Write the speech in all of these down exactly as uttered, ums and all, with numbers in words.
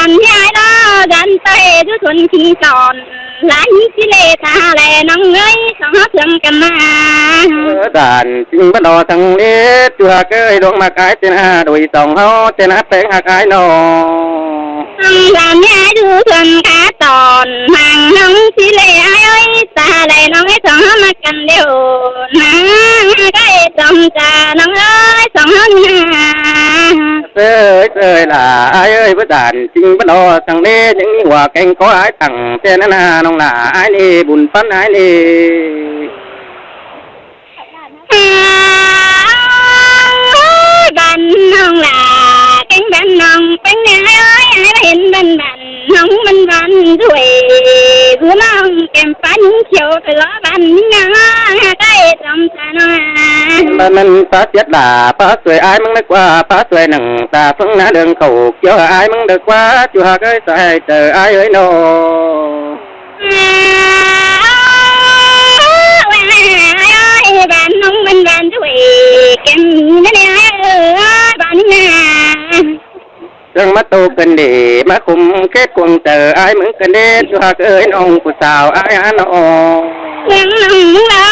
Ăn nhai lo dăn tơi dú thuần khinh tòn, lán chí lê ta lê ꞌnọng ơi, song hót sương căm ma. Ơ, dăn chính bát lo thăng lết, ꞌchua ꞌcới ꞌluống ꞌmặc ải ꞌtến a, đuổi song hót ꞌtến a ꞌpéng ꞌhặc ải ꞌnọ. Ăn dăn nhai dú thuần cá tòn, măng ꞌnọng chí lê ải ơi, ta lê ꞌnọng ơi, song hót ꞌmặc căn điêu, na, ꞌcới tỏm ta ꞌnọng ơi, song hót na. Sơi, sơi lả ải ơi, báu dản chính báu lo thăng lết, ꞌnhắng ꞌmí hua kéng ꞌcó ải tẳng ꞌtến a, ꞌnọng lả ải ꞌnị, bun ꞌphắn ải ꞌnị. Ơi, bản ꞌnọng lả kéng bản ꞌnọng ꞌpéng ꞌnị ải ơi, ải ꞌva hên bản bản ꞌnọng bản bản đuổi, dú ꞌnọng kẻm ꞌphắn khiêu, ꞌcới lo bản ꞌnị ꞌnọng, ꞌcới tỏm ta ꞌnọng. Bản bản ꞌphá siết lả, ꞌphá suối ải ꞌmứng đa ꞌquá, ꞌphá suối nẳng ta ꞌphớng ná đường khảu kiêu ải ꞌmứng đa ꞌquá, ꞌchua ꞌcới sai tơ ải ơi ꞌnọ. Ơi, bản ꞌnọng bản bản đuổi, kẻm ꞌnị ꞌnị ải ơi, bản ꞌnị ꞌnạ. Sương ꞌmá tô căn đế, ꞌmá khum khét cuông tơ ải ꞌmứng căn đế, ꞌchua ꞌcới ꞌnọng phủ sáo ải a ꞌnọ. Sương ꞌnọng lo,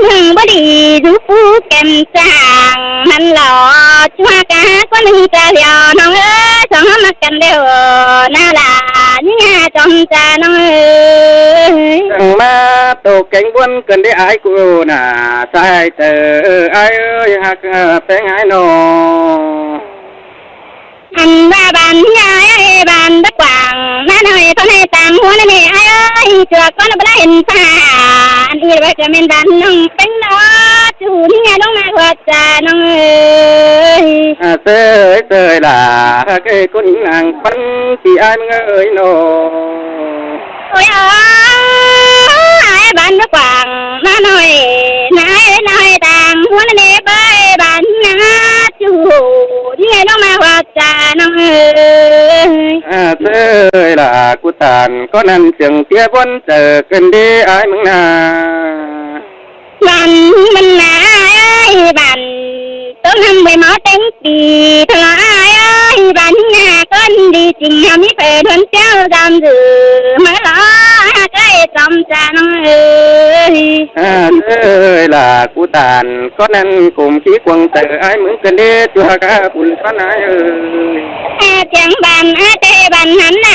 ꞌmứng báu đi dú phủ kẻm sang, hăn lo, ꞌchua cá ꞌquá ꞌnưng ta điêu ꞌnọng ơi, song hót ꞌmặc căn điêu, na lả ꞌnị ꞌnạ tỏm ta ꞌnọng ơi. Sương ꞌmá tô kéng buôn căn đế ải ꞌcứ ꞌnạ, sai tơ ải ơi, ꞌhặc ꞌpéng ải ꞌnọ. Ăn ꞌva bản ꞌnị ải ơi, bản báu quảng, ꞌnạ ꞌnọi ꞌcọ ꞌnị tang hua ꞌnị ải ơi, ꞌchua ꞌcọ ꞌnị báu hên ꞌphạ, ăn ꞌnị ꞌva ꞌcọ ꞌmen bản ꞌnọng ꞌpéng ꞌnọ, ꞌchu ꞌnị ꞌnạ ꞌluống ꞌmặc hua ta ꞌnọng ơi. À, sơi, sơi lả, ꞌcới ꞌcốn ꞌnáng ꞌphắn ꞌpi ải ꞌmứng ơi ꞌnọ. Ôi ơi, bản báu quảng, ꞌnạ ꞌnọi, ꞌnạ ꞌnọi tang hua ꞌnị báu, bản ꞌnạ ꞌchu ꞌnị ꞌluống ꞌmặc hua ta ꞌnọng ơi. À, sơi lả ꞌcứ tản, ꞌcọ ꞌnặn sương ꞌpía buôn tơ căn đế ải ꞌmứng ꞌnạ. Bản ꞌmắn ꞌnạ ải ơi, bản ꞌtố ꞌnặm ꞌvạy máu téng pi, ꞌtố ải ơi, bản ꞌnạ ꞌcốn đi chính ꞌnhá ꞌmí phaư thuôn ꞌtiếu dăm dư, ꞌmá lo ꞌhặc ꞌcới tỏm ta ꞌnọng ơi. À, sơi lả ꞌcứ tản, ꞌcọ ꞌnặn khum khí cuông tơ ải ꞌmứng căn đế, ꞌchua cá bun ꞌphắn ải ơi. À, tiếng bản ải tơ bản hẳn ꞌnạ,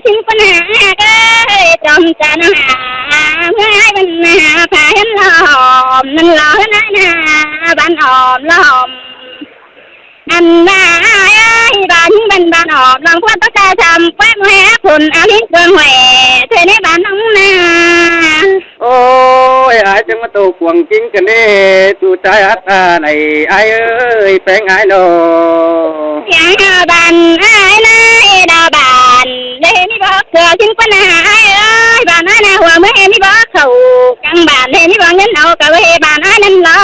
chính ꞌpắn ꞌhặc ꞌcới tỏm ta ꞌnọng ꞌnạ. Ơ, ải bản ꞌnạ, ꞌphạ hên lo ꞌhôm, ꞌnặn lo hên ải ꞌnạ, bản ꞌhôm lo ꞌhôm. Ăn ꞌva ải ơi, bản bản bản ꞌhôm, lòng ꞌquá tốc ta sam ꞌquá ꞌmưa ꞌhặc phôn, a ꞌlính cuông huê, thế ꞌnị bản ꞌnọng ꞌnạ. Ôi, ải chắng ꞌmá tô cuông chính căn đế, ꞌchu sai ắt ta ꞌnị ải ơi, ꞌpéng ải ꞌnọ. Kiang hao bản ải ꞌnạ, đao bản, lê ꞌmí bók ꞌcọ chính ꞌpắn ꞌnạ ải ơi, bản ải ꞌnạ hua ꞌmưa ꞌmí bók khảu, căng bản lê ꞌmí bók nhấn au, ꞌcọ ꞌva bản ải ꞌnặn lo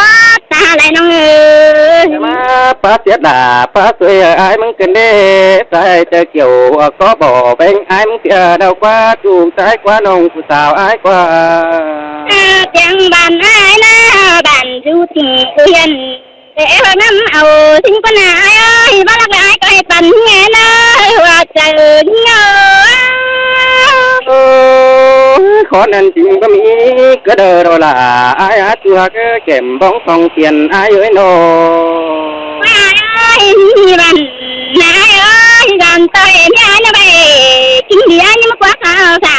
ta lai ꞌnọng ơi. Má ꞌphá siết lả, ꞌphá suối ải ꞌmứng căn đế, sai tơ kiêu, ꞌcọ bók ꞌpéng ải ꞌmứng ꞌpía đao ꞌquá, ꞌchu sai ꞌquá ꞌnọng phủ sáo ải ꞌquá. À, kiang bản ải ꞌnạ, bản dú tỉnh ư yên. Ê, ê, ꞌnặm au chính ꞌpắn ꞌnạ ải ơi, báu lắc ải ꞌcọ hên bản ꞌnị ꞌnạ, hua chaư ꞌnị ꞌnạ. Ơ, khót ꞌnặn chính báu ꞌmí ꞌcứ đaư ꞌnọ lả ải, ꞌchu ꞌhặc ꞌcới kẻm bóng phong tiền ải ơi ꞌnọ. Ôi ải ơi, bản ꞌnạ ải ơi, dăn tơi ꞌmí ải ꞌnạ báu, chính đi ải ꞌnị ꞌmá ꞌquá khao sa,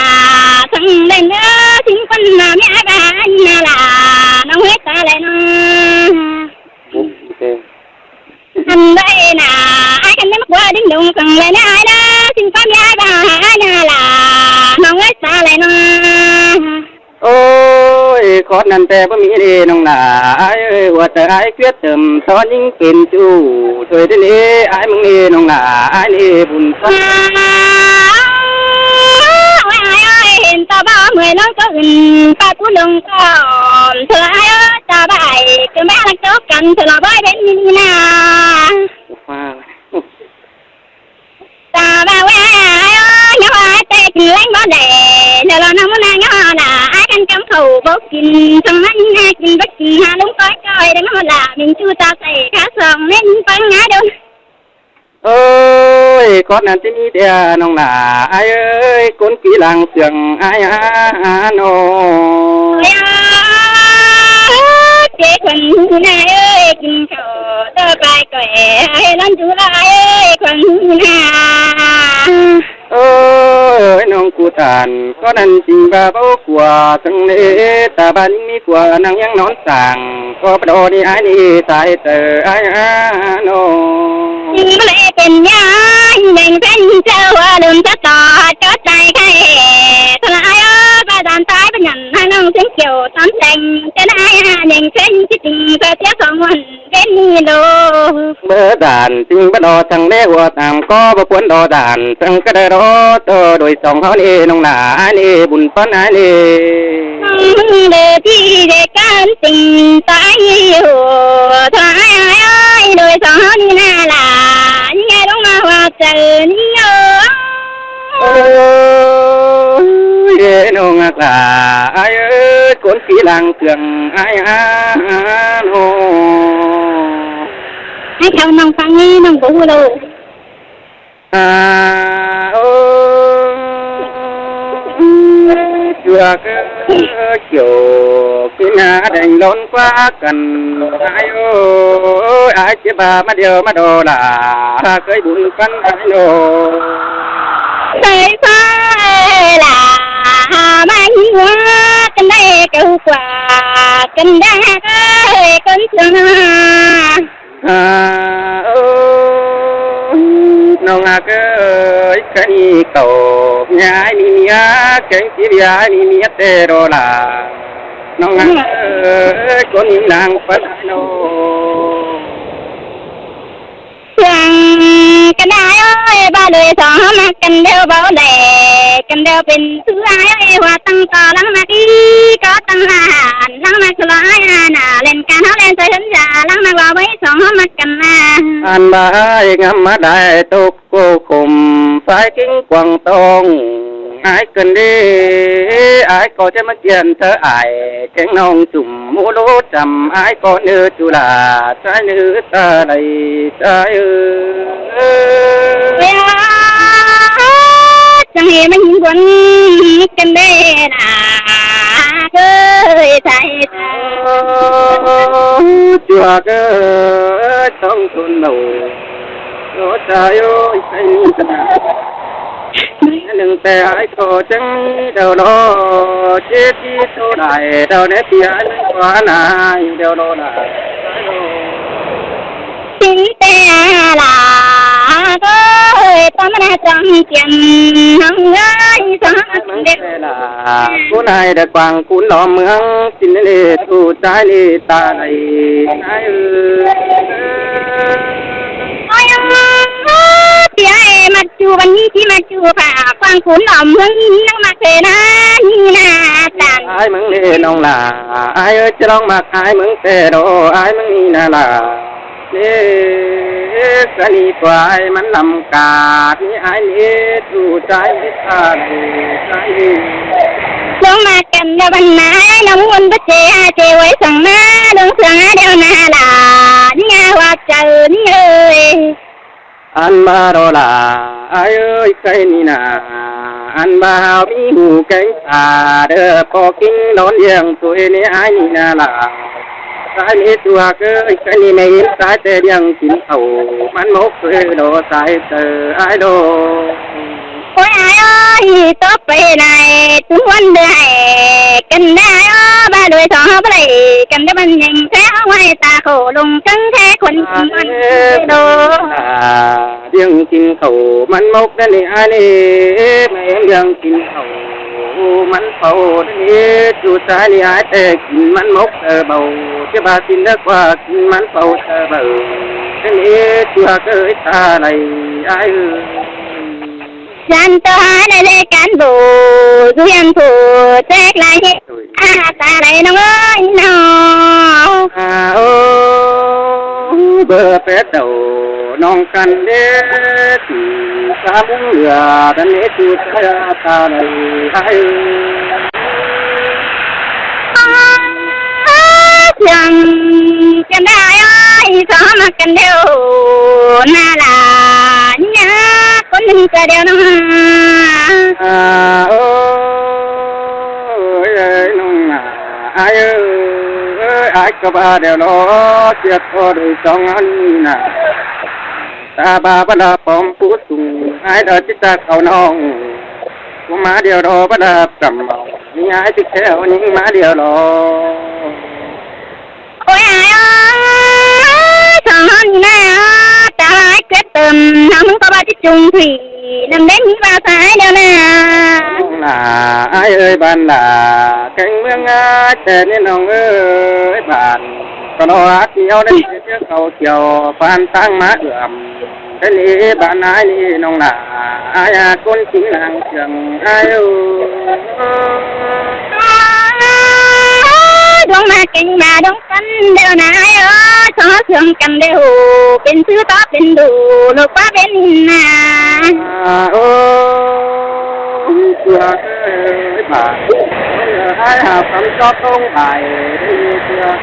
săng đen ơ, chính ꞌpắn ꞌnạ ꞌmí ải bản ꞌnạ lả, ꞌnọng huế ta lai ꞌnọ. Ăn báu ꞌnạ, ải căn ꞌnị ꞌmá ꞌquá đin đung săng lai ꞌnạ ải ꞌnạ, chính ꞌpắn ꞌmí ải bản ꞌnạ lả, ꞌnọng ơi ta lai ꞌnọ. Ôi, khót ꞌnặn ꞌtẹ báu ꞌmí đi ꞌnọng lả ải ơi, ꞌva tơ ải quyết tâm ꞌtoi ꞌnhính pên ꞌchu, thôi đi ꞌnị ải ꞌmứng ꞌnị ꞌnọng lả ải ꞌnị bun ꞌphắn. Ôi ải ơi, hên ta báu ꞌmưa ꞌlống ꞌcọ ứn, ꞌpá cú ꞌlống ꞌcọ, thôi ải ơi, ta báu ải, ꞌcọ ꞌmá lăng chốc căn, thôi lo bói bên ꞌnị ꞌnạ. Ta báu ải ơi, ꞌnhó ải ꞌtẹ chính ꞌlẹng báu đảy, thôi lo ꞌnọng ꞌmá ꞌnạ ꞌnhó ải, ải căn căm khảu báu kin, săng ꞌmắn ꞌnạ kin báu kin, ha ꞌlống ꞌcói ꞌcói, đảy ꞌnhó lả, ꞌmính ꞌchu ta sai, khá song, ꞌmính ꞌpăng ꞌnạ đôn. Ơi, ꞌcốn ꞌnặn ꞌchí ꞌmí ꞌtẹ ꞌnọng lả ải ơi, ꞌcốn ꞌpi ꞌláng sương ải a ꞌnọ. Ơi, ꞌchế khuôn ꞌnạ ơi, kin khảu ꞌtọ pay cỏi ải ꞌlón dú ꞌlạ ải ơi, khuôn ꞌnạ. Ơi, ꞌnọng ꞌcứ ꞌtan, ꞌcốn ꞌnặn ꞌchí ꞌva báu ꞌquá săng ꞌlế, ta ꞌva ꞌnhính ꞌmí ꞌquá ꞌnăng ꞌnhắng nón sảng, ꞌcọ báu đi ải ꞌnị, tai ꞌtơ ải a ꞌnọ. Báu ꞌlế pên ꞌnhá, ꞌnhính phén ꞌchớ hua lum ꞌchớ ꞌtọ, ꞌchớ tai khai, ꞌtọ ải ơi, ꞌva dan tai ꞌva nhẳn, ꞌnọng ꞌnọng ꞌsướng kiẻo tóm teng, ꞌchớ ải a, ꞌnhính phén ꞌchí tỉnh, ꞌva ꞌchớ khong ꞌmuôn. Bến đi lô. Báu dan ꞌchí báu đo săng ꞌlế hua tam ꞌcọ báu cuốn đo dan săng ꞌcọ đảy đo ꞌtọ đuổi song ꞌháu ꞌnị ꞌnọng lả ải ꞌnị bun ꞌpắn ải ꞌnị. Đơ ꞌchí dễ căn tỉnh tai hua ꞌtọ ải ải ơi, đuổi song ꞌháu ꞌnị ꞌnạ lả, ꞌnhính ải ꞌlống ꞌmá hua chaư ꞌnhính ơi. Ơi, ꞌnọng ꞌhặc lả ải ơi, ꞌcốn ꞌpi ꞌláng sương ải a ꞌnọ. Ải khảu ꞌnọng ꞌphắng ꞌnị ꞌnọng báu ꞌhụ lô. A, ơ, ꞌchưa ꞌcớ kiẻo kin ꞌnạ đen ꞌlón ꞌquá căn ải ơi, ải ꞌchí ꞌva ꞌmá điêu ꞌmá đo lả, khới bun ꞌpắn ải ꞌnọ. Khới ꞌphạ lả, ꞌmá ꞌhí hua căn đảy cáu ꞌquá căn đảy ꞌhặc ơi, ꞌcốn sương ꞌnạ. A, ơ, ꞌnọng ꞌhặc ơi, khới ꞌnị khảu ꞌnhá ải ꞌmí ꞌmía, kéng ꞌchí ꞌviạk ải ꞌmí ꞌmía ꞌtẹ đo lả. ꞌNọng ꞌhặc ơi, ꞌcốn ꞌnhính ꞌláng ꞌpắn ải ꞌnọ. Sương căn đảy ơi, ꞌva đuổi song ꞌháu ꞌmặc căn điêu báu đảy, căn điêu pên thứ ải ơi, hua ꞌtăng ꞌtọ ꞌláng ꞌmặc ꞌnị, ꞌcọ ꞌtăng ꞌlạ hẳn ꞌláng ꞌmặc ꞌsớ ải a ꞌnạ, ꞌlen căn ꞌháu ꞌlen ꞌsớ hớn dả ꞌláng ꞌmặc ꞌva ꞌvạy song ꞌháu ꞌmặc căn ꞌnạ. Ăn ꞌva ải ngắm ꞌmá đảy tốc ꞌcọ khôm, phái kính quảng tông ải căn đế, ải ꞌcọ ꞌchí ꞌmá kiên ꞌtớ ải, kéng ꞌnọng chum ꞌmú lố chăm ải ꞌcọ ꞌnư ꞌchu lả, ꞌchái ꞌnư ta đảy ꞌchái ơi. Ôi, chăng hê ꞌmá ꞌhính buôn căn đế ꞌnạ, ơi, ꞌchái ta. Ơ, ꞌchua ơi, tóng thun nổ. Ơ, ꞌchái ơi, ꞌchái ꞌnị ta ꞌnạ. ꞌNhính ꞌtẹ ải ꞌcọ chắng đaư lo, ꞌchí ꞌchí ꞌtố đảy đaư ꞌnị ꞌpi ải ꞌnị ꞌquá ꞌnạ, đaư lo ꞌnạ. ꞌChính ꞌtẹ lả ơi, ꞌtó ꞌmá ꞌnạ chóng kiên ꞌnọng ơi, chóng kiên. ꞌCú ꞌnị đảy quảng cún lo ꞌmướng, ꞌchính ꞌnị ꞌchu ꞌchái ꞌnị ta đảy ải ơi. Ôi, ơ, pi ải ꞌmá ꞌchu băn ꞌnị, ꞌchí ꞌmá ꞌchu phả quảng cún lo ꞌmướng, ꞌnị ꞌnọng ꞌmặc ꞌtẹ ꞌnạ, ꞌnị ꞌnạ ꞌtan. Ải ꞌmướng ꞌnị ꞌnọng lả, ải ơi, ꞌchí ꞌlóng ꞌmặc ải ꞌmướng ꞌtẹ đo, ải ꞌmướng ꞌnị ꞌnạ lả. Ê, ê, ꞌsớ ꞌnị ꞌquá ải ꞌmắn lăm cát, ꞌnị ải ꞌnị ꞌchu ꞌchái ꞌnị ta đảy ꞌchái ꞌnị. ꞌLống ꞌmặc căn đaư băn ꞌnạ ải, ꞌlống ꞌmuôn báu ꞌchế a ꞌchế ꞌvạy săng ꞌnạ, ꞌlống sương a điêu ꞌnạ lả, ꞌnị ꞌnạ hua chaư ꞌnị ơi. Ăn ꞌva đo lả, ải ơi, ꞌchái ꞌnị ꞌnạ, ăn ꞌva ꞌmí ꞌhụ kéng ta đơ, ꞌpo ꞌkính đón ꞌliệng ꞌtoi ꞌnị ải ꞌnị ꞌnạ lả. ꞌChái ꞌnị ꞌchua ơi, ꞌchái ꞌnị ꞌmá ꞌhịn ꞌchái ꞌtẹ ꞌliệng kin khảu, ꞌmắn mốc ꞌtoi đo ꞌchái ꞌtoi ải đo. Ôi ải ơi, tóp pay ꞌnị, ꞌtún ꞌhuôn đaư hảư căn đaư ải ơi, ꞌva đuổi song ꞌháu báu đảy, căn đaư băn ꞌnhính ꞌtẹ ꞌhuống ꞌhuai ta khổ lông căng ꞌtẹ khuôn kin ꞌmuôn đô. Ơ, ꞌliệng kin khảu ꞌmắn mốc ꞌnị ải ꞌnị, ꞌmá ꞌliệng kin khảu ꞌmắn pháu ꞌnị, ꞌchu ꞌchái ꞌnị ải ꞌtẹ kin ꞌmắn mốc ꞌtẹ báu, ꞌchí ꞌva kin đaư ꞌquá kin ꞌmắn pháu ꞌtẹ báu, ꞌnị ꞌchua ơi ta đảy ải ơi. Dăn ꞌtọ hảư đảy ꞌlế cán bộ, ꞌdu hiên phủ, ꞌchếc lai ꞌnị. A, ta đảy ꞌnọng ơi, ꞌnọ. A, ơ, bơ pét đầu, ꞌnọng căn đế, ꞌchí sa ꞌmướng lưa, căn đế ꞌchu ꞌchái ta đảy ải ơi. A, chăng, căn đaư ải ơi, song ꞌmá căn điêu ꞌnạ lả, ꞌnhá, ꞌcốn Cả đeo nó. À, ơi, ơi, nông nà, ai ơi, ơi, ai có ba đeo nó, siết có đời sống ăn nà. Ta ba ba la pom phú sung, ai đó chỉ ta cầu nông. Cô má đeo đó ba la trầm màu, ni ai chỉ theo ni má đeo đó. Ôi ai ơi, thằng hân nè, ta ai quyết tâm, thằng hân có ba chỉ chung thủy, nằm đến như ba sai đâu nè. Nông là ai ơi bạn là cánh mương ai tên nên nông ơi bạn, còn nó ác nhiều nên cái cầu chiều phan tăng má ưỡm. Cái này bạn ai đi nông là ai à con chính làng trường ai ơi. Đông mà kinh mà đông cân đều nà ai ơi, cho nó thường cầm đều, bên thứ tó bên đủ, lục bá bên nà. À, ơi, xưa ơi, bà, ai hạp cắm cho không bài, xưa ơi,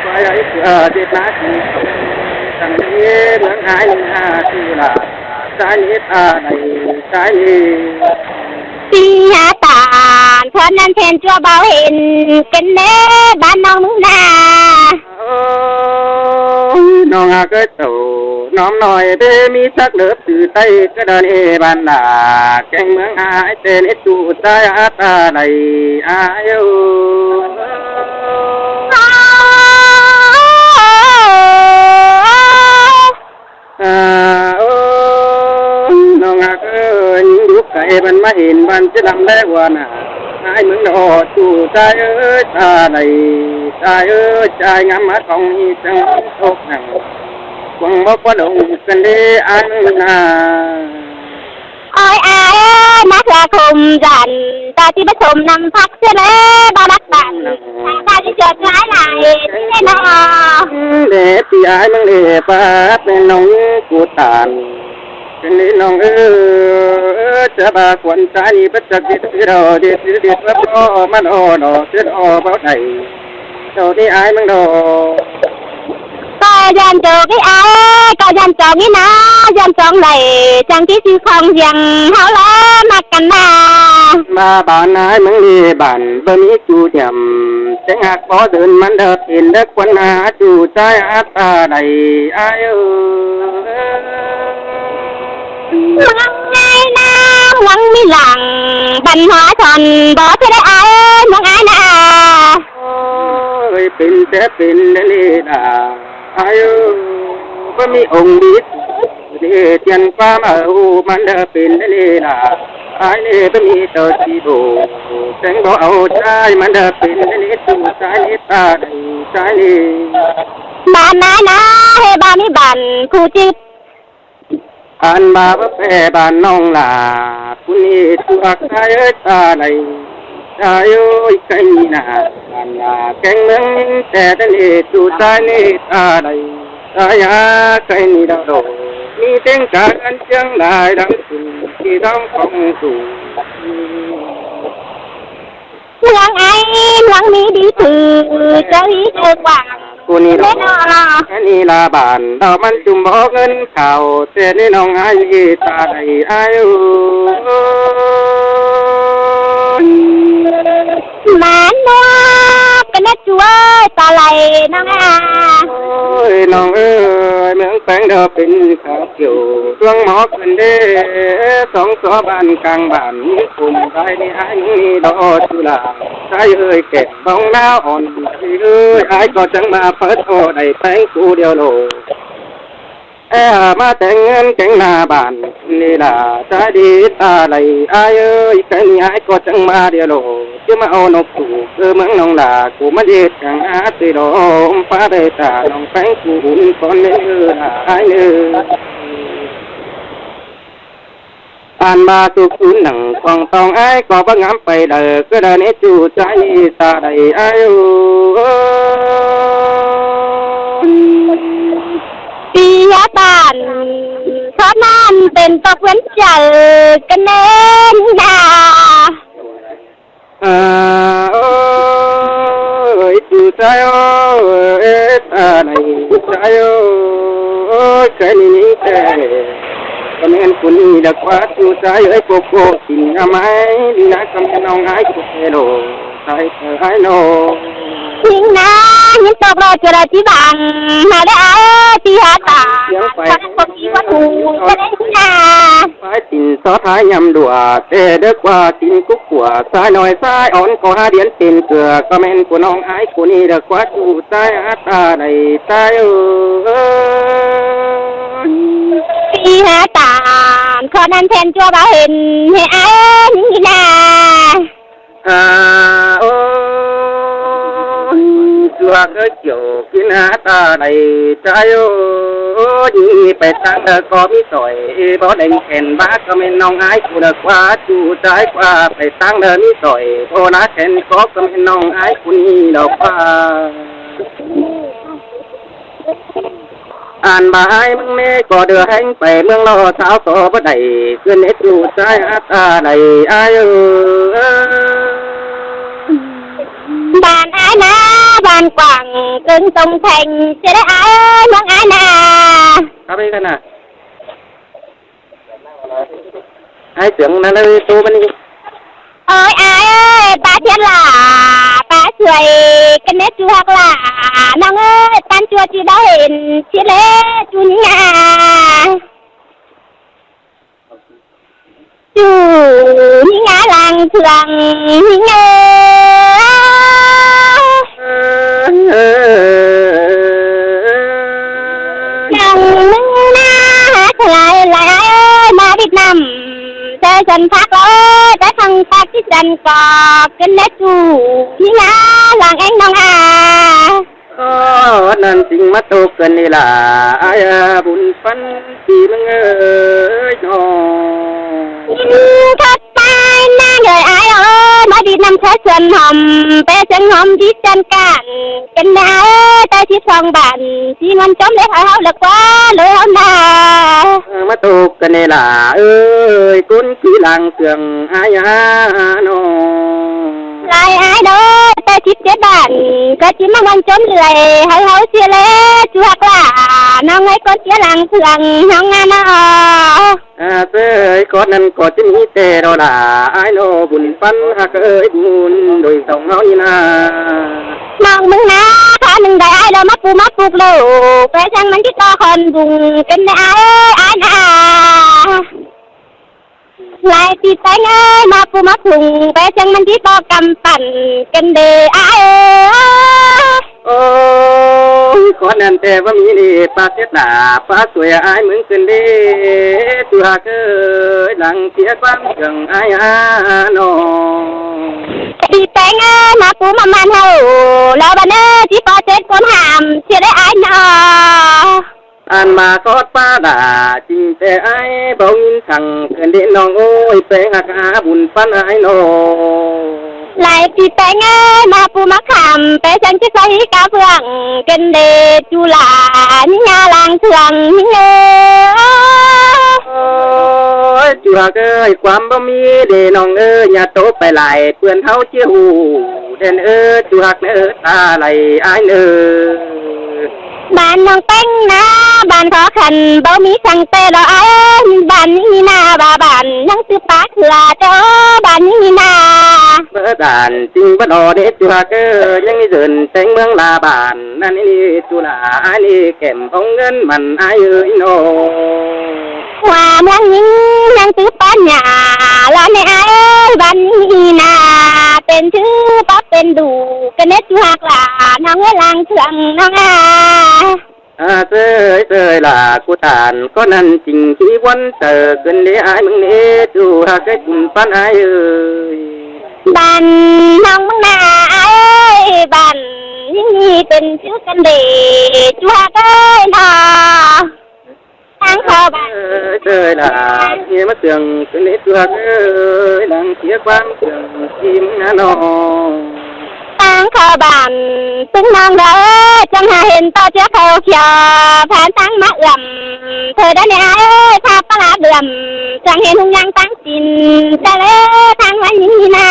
quay ấy, xưa Việt Nam thì chẳng biết nắng ai là xưa là. Sai ni ta đảy, sai ni. Phi hả tản, thoát nan then chua bao hên, kén nế, bán nông nung nà. Ơ, nông hả cái tổ, nóm nói bê mi sắc lớp từ Tây, cái đơn hê bàn là, kén mướn ai tên ít tụ sai hả ta đảy, ai ơ. À, ơ, nông hả cơ, những đúc cái bàn mà hên bàn chứ làm lẽ qua nà. Ai mướn đó, chủ sai ơi, ta đảy, sai ơi, sai ngắm mắt con đi, chẳng tốt nặng. Quăng bó qua đồng, cần đi, ai mướn nà. Ôi ai ơi, mắc là khùng dần, ta chỉ biết khùng nằm phắc chứ lẽ, ba mắc bạn. Ta chỉ chợt lái lại, thế nó. Để thì ai mừng để ba, bên nông của tàn. Cái này nông ơ, chả ba quần trái đi bất chợt đi, đi đâu, đi, đi, đi, bắt nó, mà nó, nó, chứ nó, báo đảy. Đâu đi ai mừng đâu. Có dân tộc cái ai, có dân tộc cái nào, dân tộc này, chẳng chỉ sự không riêng, hảo lắm, mà cần mà. Mà bạn ai mừng đi bạn, bên ý chủ nhầm, sẽ ngạc có đơn mắn đợt, in đất quân hạ, chủ trái áp ta đảy, ai ơi. Huống ai na, huống mi lăng, văn hóa chọn, bỏ thế đấy ai, huống ai na. Ôi, pên té pên lê lê đà, ai ơi, bá mi ông đi, đi tiên qua mà u mắn đà pên lê lê đà, ai lê bá mi tờ chi đồ, tránh bỏ âu trái mắn đà pên lê lê tu trái lê ta đảy, trái lê. Bạn ai na, hê ba mi bạn, khu chít. Ăn ba bá phe bạn nông là, phun đi tuak sai ơi ta đảy. Sai ơi, cái ni nà, bạn là kén mướn té ta lê tu sai lê ta đảy. Sai hả, cái ni đau đổ. Mi tiếng cả gắn tiếng đài đang cùng, khi đóng phòng tù. Huống ai, huống mi đi thử, cho ý cơ quảng. Cô ni đó. Cái ni là bạn, đó mắn chùm bỏ ngân khảo, thế nên nông ai đi ta đảy ai ơi. Mắn nó, cái nét chú ơi, ta lại nông à. Ôi, nông ơi, mướn quán đó bên khảo kiểu, tuông mỏ cần đê, sóng xóa bàn căng bản, cùng cái đi ai đi đó chú là. Sai ơi kẻ bóng náo òn, ơi, ai có chẳng mà phớt ô đảy phén cú điều lổ. Ê, à, mà tén ngân kén nà bản, ni là sai đi ta đảy, ai ơi, cái ni ai có chẳng mà điều lổ, chứ mà ô nộp cú, cơ mắng nông là, cú mà đi chẳng á, tùy đó, ôm phá bê ta, nông phén cú ún con nê, là ai nê. Ăn ba tu cún nẳng quảng tòng ai có bác ngắm pay đờ, cứ đờ nế chu trái ni ta đảy ai ơi. Ý hả bạn, thoát nan tên tộc Nguyễn Chảy, cái nến nà. À, ơi, tu sai ơi, ta đảy sai ơi, cái ni ni cái. ꞌCọ ꞌmen phủ ꞌnị đa ꞌquá ꞌchu ꞌchái ới, ꞌpộ ꞌcọ tin ꞌnhá mai đi ꞌnạ, ꞌcọ ꞌmen ꞌnọng ải ꞌcọ ꞌtẹ ꞌlạ, ꞌchái ꞌtẹ ải ꞌnọ. ꞌNhính ꞌná, ꞌnhính tốc ꞌlọ ꞌchu đa ꞌchí bang, ꞌnhá đé ải ꞌchí hák ta. ꞌSiếng ꞌpái ꞌcọ ꞌchí ꞌquá ꞌchu ꞌchái ꞌnhính ꞌná. ꞌPái tin tót thái ꞌnhăm đua, ꞌtẹ đé ꞌquá tin cúc cua, ꞌsái ꞌnọi ꞌsái ón ꞌcọ hák điến pên cưa, ꞌcọ ꞌmen phủ ꞌnọng ải phủ ꞌnị đa ꞌquá ꞌchu ꞌchái hák ta đảy ꞌchái ới. ꞌChí hák ta, ꞌcọ ꞌnặn ꞌthen ꞌchua báu hên, ꞌhế ải ꞌnhính ꞌná. À, ôi, ꞌchu hák ới, kiẻo kin hák ta đảy ꞌchái ới. ꞌNhính ꞌnị pay ꞌtáng đaư ꞌcọ ꞌmí sỏi, báu đeng khen bá, ꞌcọ ꞌmen ꞌnọng ải phủ đa ꞌquá ꞌchu ꞌchái ꞌquá pay ꞌtáng đaư ꞌmí sỏi, báu ná khen ꞌcọ, ꞌcọ ꞌmen ꞌnọng ải phủ ꞌnị đa ꞌquá. Ăn bá ải ꞌmướng ꞌmế ꞌcọ đưa ꞌhéng pay ꞌmướng ꞌló, tháo ꞌcọ báu đảy, ꞌcứn ꞌnế ꞌchu ꞌchái hák ta đảy ải ới. Bản ải ꞌná, bản Quảng, Cương Tông Thành, ꞌchí đé ải ới, ꞌmướng ải ꞌná. Cắp ꞌmí căn ꞌnạ. Ải ꞌsướng ꞌnặn ới, tô ꞌmắn ꞌnị. Ôi ải ới, ꞌpá thiến lả, ꞌpá suối, ꞌcứn ꞌnế ꞌchu hák lả ꞌnọng ới, ꞌtan ꞌchua ꞌchí báu hên, ꞌchí ꞌlế ꞌchu ꞌnhính ꞌná. ꞌChu ꞌnhính ꞌná lăng thương ꞌnhính ới. ꞌNọng ꞌmướng ꞌná hák lai lai ải ới, ꞌmá Việt Nam ꞌchớ săn phák ꞌló, ꞌchớ khong phák ꞌchí săn ꞌcọ, ꞌcứn ꞌnế ꞌchu ꞌnhính ꞌná lăng ꞌéng ꞌnọng à. Ơ, ꞌnặn ꞌchính ꞌmá tô ꞌcứn ꞌnị lả, ải à, bun ꞌphắn ꞌchí ꞌmướng ới ꞌnọ. Khắp ꞌmá ꞌnáng ới ải ới, ꞌmá đi ꞌnặm ꞌchớ suôn hom, pé ꞌsướng hom đi săn cản, ꞌcứn ꞌnế ải ới, ꞌtẹ síp song bản, ꞌchí ꞌmắn chóm ꞌlế ải ꞌháu ꞌlẹ ꞌquá, ꞌlới ꞌháu ꞌná. Ơ, ꞌmá tô ꞌcứn ꞌnị lả ới, ꞌcốn ꞌchí lăng thương ải à ꞌnọ. Lai ải đaư, ꞌtẹ síp chết bản, ꞌcọ ꞌchí ꞌmá ꞌmắn chóm ꞌlới, ꞌháu ꞌháu sia ꞌlế ꞌchu hák lả ꞌnọng ới, ꞌcốn sia lăng thương ꞌnọng ꞌná ꞌnọ. À, ꞌsớ ới, ꞌcốn ꞌnặn ꞌcọ ꞌchí ꞌmí ꞌtẹ ꞌló lả ải ꞌnọ, bun ꞌphắn hák ới, bun đôi song ꞌháu ꞌnị ꞌná. ꞌNọng ꞌmướng ꞌná, khá ꞌnưng đảy ải ꞌló ꞌmá pú ꞌmá puk ꞌlô, pé ꞌsướng ꞌmắn ꞌchí ꞌto khon bung, ꞌcứn ꞌnế ải ới, ải ꞌná. Lai ꞌpi ꞌpéng ới, ꞌmá pú ꞌmá phung, pé ꞌsướng ꞌmắn ꞌchí ꞌto căm pản, ꞌcứn đế ải ới. Ôi, ꞌcốn ꞌnặn ꞌtẹ báu ꞌmí đi, ꞌpá chết lả, ꞌpá suối ải ꞌmướng ꞌcứn đế, ꞌchu hák ới, lăng sia ꞌquám thương ải à ꞌnọ. Pi ꞌpéng ới, ꞌmá pú ꞌmá ꞌman ꞌháu, ꞌlẹo bản ới, ꞌchí ꞌpọ chết ꞌquám hảm, sia đế ải ꞌnọ. Ăn ꞌmá khót ꞌpá lả, ꞌchí ꞌtẹ ải, báu ꞌnghín thẳng, ꞌcứn đế ꞌnọng ơi, ꞌpéng hák à bun ꞌphắn ải ꞌnọ. Lai ꞌpi ꞌpéng ới, ꞌmá pú ꞌmá khảm, pé ꞌsướng ꞌchí ꞌpá hí cá phượng, ꞌcứn đế ꞌchu lả, ꞌnhính ꞌná lăng thương ꞌnhính ới. Ôi, ꞌchu hák ới, ꞌquám báu ꞌmí đế ꞌnọng ơi, ꞌnhá ꞌtố pay lai, ꞌpươn ꞌháu ꞌchí ꞌhụ, đen ới, ꞌchu hák ꞌnớ, ta lai ải ꞌnớ. Bản ꞌnọng ꞌpéng ꞌná, bản khó khăn báu ꞌmí săng ꞌtẹ ꞌló ải, bản ꞌnhính ꞌná, bản ꞌnhắng ꞌtứ pák ꞌlạ ꞌchọ, bản ꞌnhính ꞌná. Báu đản ꞌchính báu ꞌló đế ꞌchu hák ới, ꞌnhắng ꞌmí dươn ꞌtếng ꞌmướng lả bản, ꞌnặn ꞌnị ꞌchu lả ải ꞌnị, kẻm ꞌhóng ꞌngớn mẳn ải ới ꞌnọ. ꞌHuá ꞌmướng ꞌnhính ꞌnhắng ꞌtứ pák ꞌnhá, ꞌlạ ꞌnị ải ới, bản ꞌnhính ꞌná, pên thứ báu pên đủ, ꞌcứn đế ꞌchu hák lả ꞌnọng ới, lăng thương ꞌnọng à. À, ꞌsớ ới, ꞌsớ ới, lả ꞌcú tản, ꞌcốn ꞌnặn ꞌchính ꞌchí ꞌvón chaư, ꞌcứn đế ải ꞌmướng ꞌnị, ꞌchu hák ới, bun ꞌphắn ải ới. Bản ꞌnọng ꞌmướng ꞌná ải ới, bản ꞌnhính ꞌnị pên thứ ꞌcứn đế ꞌchu hák ới ꞌnọ. Tang kho bản. Ơi, ơi, là nghe mất tường, cứ nết ruột ơi, lắng chia quán tường, chim ngã nò. Tang kho bản, ꞌpứng ꞌnọng đaư, chắng hả hên ꞌto ꞌchưa khâu khia, phán tang mắc ưm, thời đó nè ơi, tha pá lá bưm, chắng hên hung yang tang tin, ta lê tang lá nhính nhí na.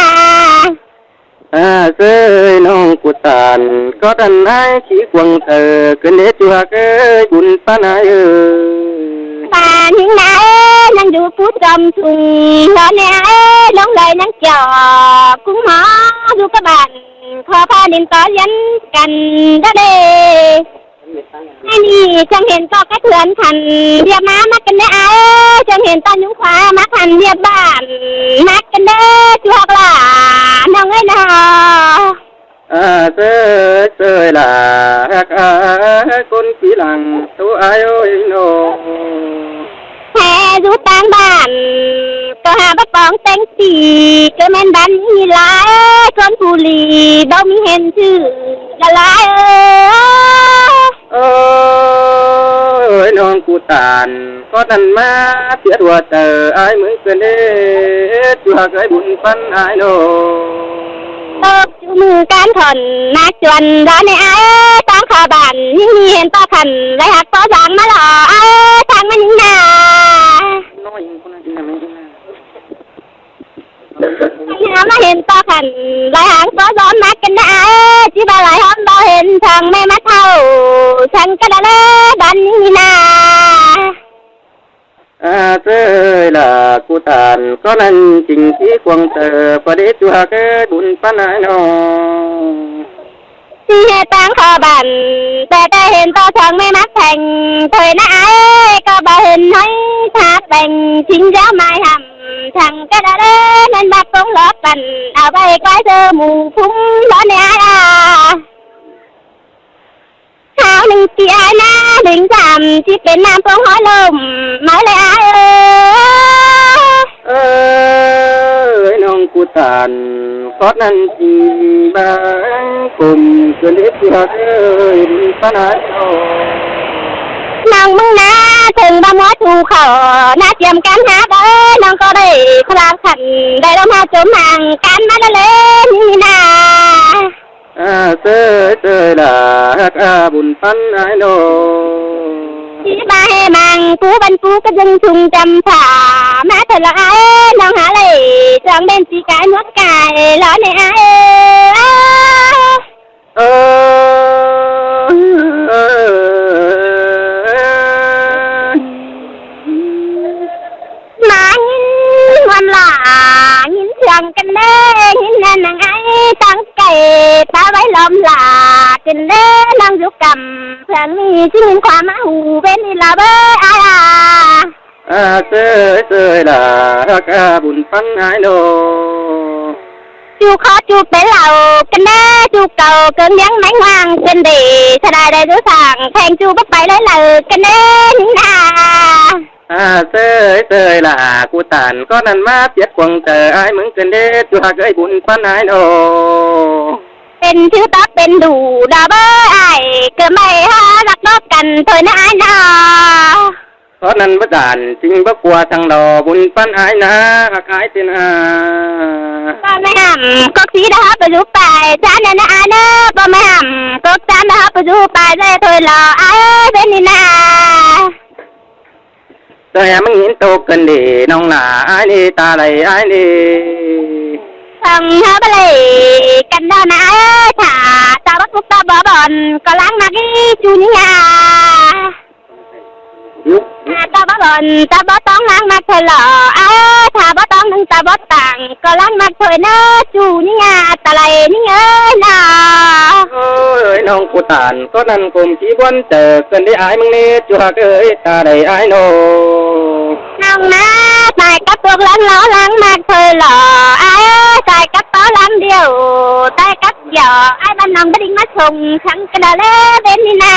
À, ơi, ꞌnọng ꞌcú tản, có đàn ái, khi quăng thờ, cứ nết ruột ơi, bun pán ái ơi. Bản ꞌhịnh ꞌná ơi, ꞌnhắng dú pú chom sung, lo ꞌnị ơi, ꞌlống đai ꞌnhắng kiẻo, ꞌcúng hó, dú cá bản, khó pha đin tó ꞌdiến căn, đó đê. ꞌNhá ꞌnị, chắng hên tó cá thươn khăn, điệp má, mắc căn đê ơi, chắng hên tó nhúng khóa, mắc căn điệp bản, mắc căn đê, chuộc lả, ꞌnọng ơi nọ. À, ꞌsới, ꞌsới lả, hák, à, ꞌcốn pí lăng, tú ai ơi nô. Hé dú ꞌtáng bản, ꞌcọ hả báu póng téng tỉ, ꞌcọ ꞌmen bản ꞌnị lai, ꞌcốn phủ lỉ, báu ꞌmí hên chứ, lả lai ơi. Ơi, ꞌnọng ꞌcú tản, khót ꞌnặn ꞌmá, tiết hua tơ, ai ꞌmứng ꞌcơn đế, ꞌchu hák ơi bun ꞌpắn ai nô. Tốc ꞌchu ꞌmự cán khỏn, nák chuôn, đó ꞌnị ai, ꞌtáng khả bản, ꞌnhính ꞌnị hên tó khăn, lai hák tó dáng ꞌmá lỏ, ai, ꞌtáng ꞌmá ꞌnhính nả. Ná ꞌmá hên tó khăn, lai hák tó dáng ꞌmá căn đê ai, ꞌchí ꞌva lai hóm báu hên, chắng ꞌmá ꞌmá thảu, chắng căn đê lai, bản ꞌnhính nả. À, ꞌsới lả ꞌcú tản, khót ꞌnặn chính ꞌchí cuông tơ, ꞌpá đế ꞌchu hák ơi bun ꞌpắn ai nô. ꞌChí hên ꞌtáng khả bản, té té hên tó chắng ꞌmá ꞌmá thẻng, thôi ꞌnạ ai, ꞌcọ báu hên ꞌhọi thả peng, chính dẻo mai hẳm, chắng căn đê lai, ꞌmen bác công ló păn, au ꞌvạy quái dơ mù phúng ló ꞌnị ai à. Kháo ꞌnưng ꞌchí ai ꞌnạ, đính dảm ꞌchí pên ꞌnặm phông hói lôm, máư lai ai ơi. Ơi, ꞌnọng ꞌcú tản, khót ꞌnặn ꞌchí báng, cốm ꞌcơn đế ꞌchu hák ơi, bun ꞌpắn ai nô. ꞌNọng ꞌmứng ꞌnạ, thửng ꞌva ꞌmúa thu khảu, ꞌnạ tiêm căn hák ơi, ꞌnọng ꞌcọ đảy, pha ꞌlạ khăn, đảy lom hák chốm hang, căn ꞌmá đa ꞌlế, ꞌnị nả. À, ꞌsới, ꞌsới lả, hák, à, bun ꞌpắn ai nô. ꞌChí ꞌva hê mang, pú băn pú cá dưng sung chăm phả, ꞌmá thở lỏ ai, ꞌnọng hả lạy, chắng ꞌmen ꞌchí cai muốt cai, lỏ ꞌnị ai. Ơ, ơ, ơ, ơ. ꞌMá ꞌnhính ꞌmuôn lả, ꞌnhính chắng căn đê, ꞌnhính ꞌnặn ꞌnăng ai, ꞌtáng cai, ta ꞌvạy lom lả, căn đê, ꞌnọng dú căm, chắng ꞌnị, ꞌchí ꞌnhính khóa ꞌmá hủ, bên ꞌnị lả bới, ai à. À, ꞌsới, ꞌsới lả, hák, à, bun ꞌpắn ai nô. ꞌChu khót ꞌchu pên lảu, căn đê, ꞌchu cau, ꞌcóng ꞌliếng ꞌmếng ꞌmáng, căn đê, sa đai đảy dú sảng, thẻng ꞌchu báu pay lai lảu, căn đê, ꞌnhính nả. À, ꞌsới, ꞌsới lả, ꞌcú tản, khót ꞌnặn ꞌmá, tiết cuông tơ, ai ꞌmứng căn đế, ꞌchu hák ơi bun ꞌpắn ai nô. Pên thứ tó pên đủ, đa bới ai, ꞌcọ ꞌmạy hả, lắc bók căn, thôi ꞌnạ ai nả. Khót ꞌnặn báu dản, chính báu ꞌcua thăng lỏ, bun ꞌpắn ai nả, hák ai tin à. Báu ꞌmạy hẳm, cốc sí đa hả, pay dú pay, chán ꞌnặn ꞌnạ ai nả, báu ꞌmạy hẳm, cốc chán đa hả, pay dú pay, dạy thôi lỏ, ai ơi, bên ꞌnị nả. Tơ hé ꞌmá ꞌnhính tô căn đê, ꞌnọng lả ai ꞌnị, ta lai ai ꞌnị. Song hả báu lai, căn đa ꞌnạ ai, thả, ta báu phúc ta báu bón, ꞌcọ ꞌláng ꞌmặc ꞌchí ꞌchu ꞌnhính à. Thả ta báu bón, ta báu tỏng ꞌláng ꞌmặc thôi lỏ, ai, thả báu tỏng ꞌnưng ta báu tẳng, ꞌcọ ꞌláng ꞌmặc thôi ꞌnớ, ꞌchu ꞌnhính à, ta lai ꞌnhính ơi nả. Ơi, ơi, ꞌnọng ꞌcú tản, khót ꞌnặn cốm ꞌchí bón tơ, căn đế ai ꞌmứng ꞌnị, ꞌchu hák ơi, ta lai ai nô. ꞌNọng ꞌnạ, tai cắp tuộc ꞌláng lỏ ꞌláng ꞌmặc thôi lỏ, ai, tai cắp tó ꞌláng điêu, tai cắp kiẻo, ai bản ꞌnọng báu đinh ꞌmá sông, chắng căn đa ꞌlế bên ꞌnị nả.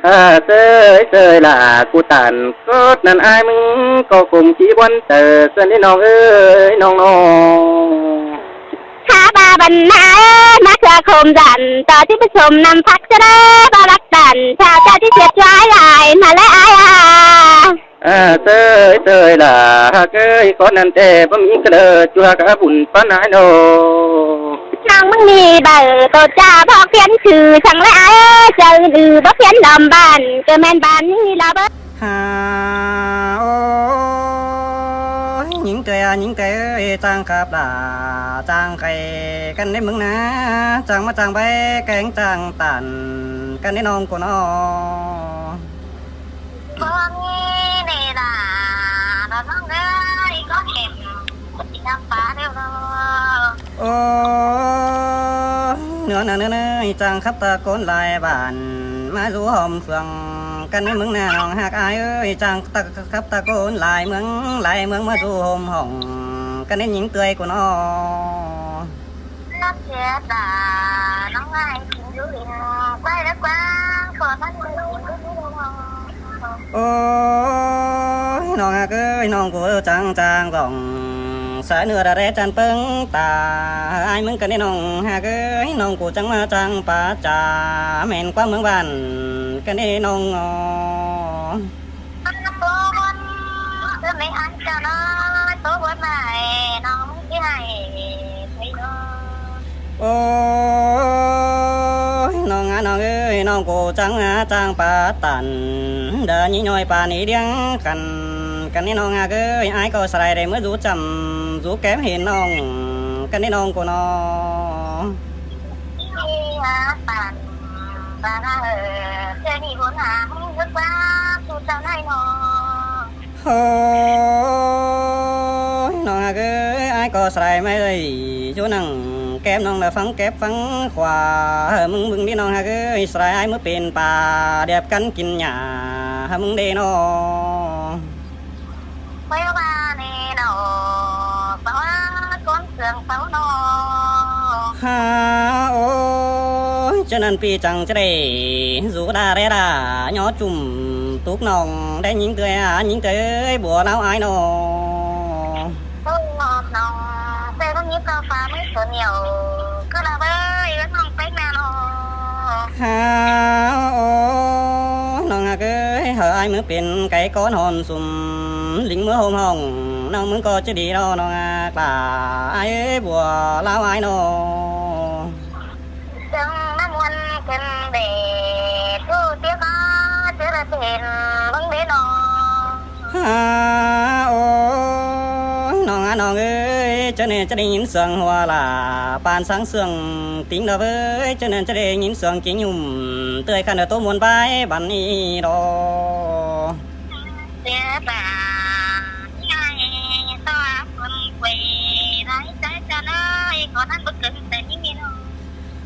À, ꞌsới, ꞌsới lả, ꞌcú tản, khót ꞌnặn ai ꞌmứng, ꞌcọ cốm ꞌchí bón tơ, căn đế ꞌnọng ơi, ꞌnọng nô. Hả ꞌva bản ꞌnạ ơi, ꞌmá khưa khốm dản, ta ꞌchí pay sôm ꞌnặm phắc ꞌchớ đa, ꞌva lắc tản, chao chao ꞌchí siết ꞌchu ai lai, ꞌmá lai ai à. À, ꞌsới, ꞌsới lả, hák ơi, khót ꞌnặn ꞌtẹ, báu ꞌmí cá đaư, ꞌchu hák ơi bun ꞌpắn ai nô. ꞌNọng ꞌmứng ꞌnị báu, tô ꞌchạ bók phiến chứ, chắng lai ai ơi, chaư ư bók phiến lom bản, ꞌcọ ꞌmen bản ꞌnhính ꞌnị lỏ bới. Hả, ôi, ꞌnhính ꞌtẹ, ꞌnhính ꞌtẹ ơi, chang khắp lả, chang khay, căn đế ꞌmứng ꞌnạ, chang ꞌmá chang báu, kéng chang tản, căn đế ꞌnọng ꞌcọ nô. Ôi, ꞌnứa ꞌnứa ꞌnứa ꞌnứa, chắng khắp ta ꞌcốn lai bản, ꞌmá dú ꞌhôm phượng căn ꞌnị ꞌmướng ꞌnạ ꞌnọng ꞌhặc ải ơi, chắng ta khắp ta ꞌcốn lai ꞌmướng, lai ꞌmướng ꞌmá dú ꞌhôm hỏng căn ꞌnị ꞌnhính ꞌtưa ꞌcốn ꞌnọ. Khắp sia ta ꞌnọng ải chính dú ꞌlịnh, quay đá quang, khổ khăn ꞌmướng ꞌlịnh dú ꞌlịnh hỏng. Ôi, ꞌnọng ꞌhặc ơi, ꞌnọng ꞌcọ chắng chắng dỏng, sa ꞌnưa đa đé chăn ꞌpứng ta, ải ꞌmướng căn ꞌnị ꞌnọng ꞌhặc ơi, ꞌnọng ꞌcọ chắng ꞌmá chắng pá cha, ꞌmen ꞌquám ꞌmướng bản căn ꞌnị ꞌnọng ꞌnọ. Ăn ꞌnọng ꞌcọ ꞌcốn, ꞌcọ ꞌmí ăn cha ꞌnọng, ꞌcọ ꞌcốn lai ꞌnọng ꞌmí ꞌhại, ꞌmí ꞌnọng. Ôi, ꞌnọng ꞌnọng ơi, ꞌnọng ꞌcọ chắng ꞌmá chắng pá tản, đa ꞌnị ꞌnọi pá ꞌnị điêng căn, căn ꞌnị ꞌnọng ꞌhặc ơi, ải ꞌcọ sải đảy ꞌmá dú chăm, dú kém hên ꞌnọng, căn ꞌnị ꞌnọng ꞌcọ ꞌnọ. Ôi, bản, bản ꞌnạ, ơ, sia ꞌnị ꞌcốn ꞌnạ, ꞌmướng dú quang, dú chăm ꞌnị ꞌnọ. Ôi, ꞌnọng ꞌhặc ơi, ải ꞌcọ sải ꞌmá đảy dú nẳng kém ꞌnọng đa phắng kép phắng khua, ꞌmướng ꞌmướng ꞌnị ꞌnọng ꞌhặc ơi, sải ải ꞌmá pên pá, điệp căn kin nhả, ꞌmướng đé ꞌnọ. Quay ꞌva ꞌnị ꞌnọng, páo ꞌcốn phượng páo ꞌnọng. Ha, ôi, ꞌchớ ꞌnặn ꞌpi chắng ꞌchớ đảy, dú đa đé đa, ꞌnhó chum, túc ꞌnọng, đé ꞌnhính ꞌtưa, ꞌnhính ꞌtưa ơi, bua ꞌláo ải ꞌnọ. Ôi, ꞌnọng, ꞌnọng, ꞌtẹ ꞌcọ ꞌnhính ꞌtưa pá ꞌmí số nhiều, ꞌcứ ꞌlạ ꞌvới, ꞌcứ ꞌnọng ꞌpéng ꞌnạ ꞌnọng. Ha, ôi, ꞌnọng ꞌhặc ơi, hảư ải ꞌmá pên cái ꞌcốn hôn sum, ꞌlính ꞌmá ꞌhôm hỏng, ꞌnọng ꞌmướng ꞌcọ ꞌchớ đi ꞌnọ ꞌnọng ꞌhặc ꞌlạ, ải ơi, bua ꞌláo ải ꞌnọ. Chắng ꞌmá ꞌmuôn căn đé, ꞌtụ tiếc ꞌcọ, ꞌchớ đa pên ꞌmướng đé ꞌnọ. Ha, ôi, ꞌnọng ꞌnọng ơi, ꞌchớ ꞌnị ꞌchớ đảy ꞌnghín sương hua lả, pán sáng sương tỉng đa ꞌvới, ꞌchớ ꞌnặn ꞌchớ đảy ꞌnghín sương king ꞌnhum, ꞌtưa khăn đa ꞌtố ꞌmuôn bái bản ꞌnị ꞌnọ. Sia bản, ải, ꞌtọ ꞌcốn quay, đảy chắng chắng ơi, ꞌcốn ꞌnặn báu cứng ꞌtẹ ꞌnhính ꞌnị ꞌnọng.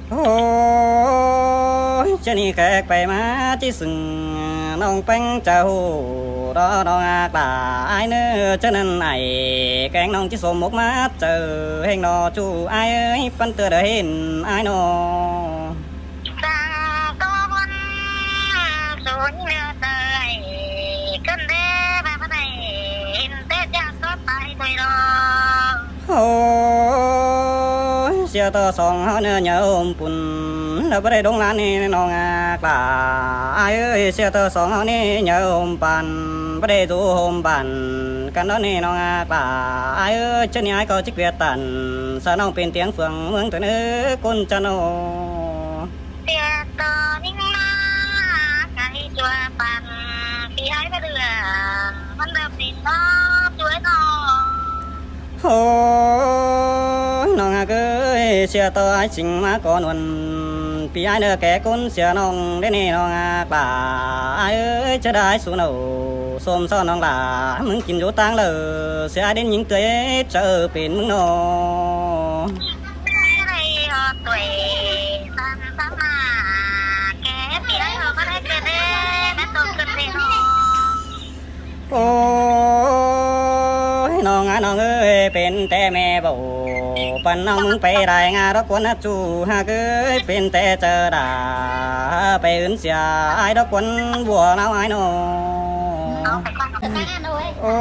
Ôi, ꞌchớ ꞌnị khék pay ꞌmá ꞌchí sưng, ꞌnọng ꞌpéng chaư ꞌhụ, đó ꞌnọng ꞌhặc ꞌlạ ải ꞌnớ, ꞌchớ ꞌnặn ải, kéng ꞌnọng ꞌchí sôm mốc ꞌmá chaư, ꞌhêng ꞌnọ ꞌchu ải ơi, păn ꞌtưa đa hên ải ꞌnọ. Chắng ꞌcốn, su ꞌnhính ꞌnớ chaư ải, căn đé ꞌva ꞌmá đảy, hên té chắng sót tai thôi đó. Ôi, sia ꞌtọ song ꞌháu ꞌnớ nháư ꞌhôm pun, đa báu đảy đống lan ꞌnị ꞌnọng ꞌhặc ꞌlạ. Ải ơi, sia ꞌtọ song ꞌháu ꞌnị nháư ꞌhôm păn, báu đảy dú ꞌhôm păn, căn đó ꞌnị ꞌnọng ꞌhặc ꞌlạ. Ải ơi, ꞌchớ ꞌnị ải ꞌcọ ꞌchí ꞌquiệt tản, sa ꞌnọng pên tiếng phượng ꞌmướng ꞌtưa ꞌnớ ꞌcốn chăn ꞌnọ. Sia ꞌtọ ꞌnhính ꞌmá, cái chua păn, ꞌpi ải báu đưa, ꞌmắn đa pên đó, chuối ꞌnọ. Ôi, ꞌnọng ꞌhặc ơi, sia ꞌtọ ải sính ꞌmá ꞌcọ ꞌnọn, ꞌpi ải ꞌnớ kẻ ꞌcốn sia ꞌnọng đé ꞌnị ꞌnọng ꞌhặc ꞌlạ. Ải ơi, ꞌchớ đa ải su ꞌnọ, sôm so ꞌnọng ꞌlạ, ꞌmướng kin dú ꞌtáng ꞌlạ, sia ải đảy ꞌnhính ꞌtưa chaư pên ꞌmướng ꞌnọ. Ơi, ơ, tuổi, tam, tam mà, kẻ ꞌpi ải ꞌnớ ꞌmá đảy kẻ đé, ꞌmá tô cơn đé ꞌnọ. Ôi, ꞌnọng ꞌnọng ơi, pên té ꞌme báu, păn ꞌnọng ꞌmướng pay đảy ꞌnga đó ꞌcốn ꞌnớ ꞌchu ꞌhặc ơi, pên té chaư đa, pay ứn sia ải đó ꞌcốn bua ꞌláo ải ꞌnọ. Ôi,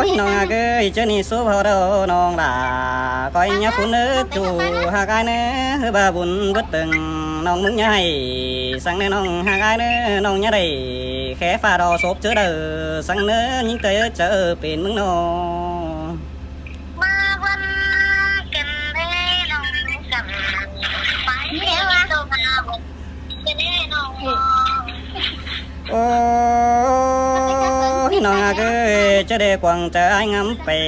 ꞌnọng ꞌhặc ơi, ꞌchớ ꞌnị súp ꞌháu đó ꞌnọng ꞌlạ, ꞌcoi ꞌnhá phun ꞌnớ ꞌchu ꞌhặc ải ꞌnớ, ꞌhứ ꞌva bun bớt tưng, ꞌnọng ꞌmướng ꞌnhá hảy, săng ꞌnớ ꞌnọng ꞌhặc ải ꞌnớ, ꞌnọng ꞌnhá đảy, khé ꞌphạ đó sốp ꞌchớ đaư, săng ꞌnớ ꞌnhính ꞌtưa chaư pên ꞌmướng ꞌnọ. ꞌMá ꞌvắn căn đé ꞌnọng cắm, pay ꞌnị ꞌnọng ꞌhặc ꞌlạ. Ôi, ꞌnọng ꞌhặc ơi, ꞌchớ đảy quảng chaư ải ngắm pay,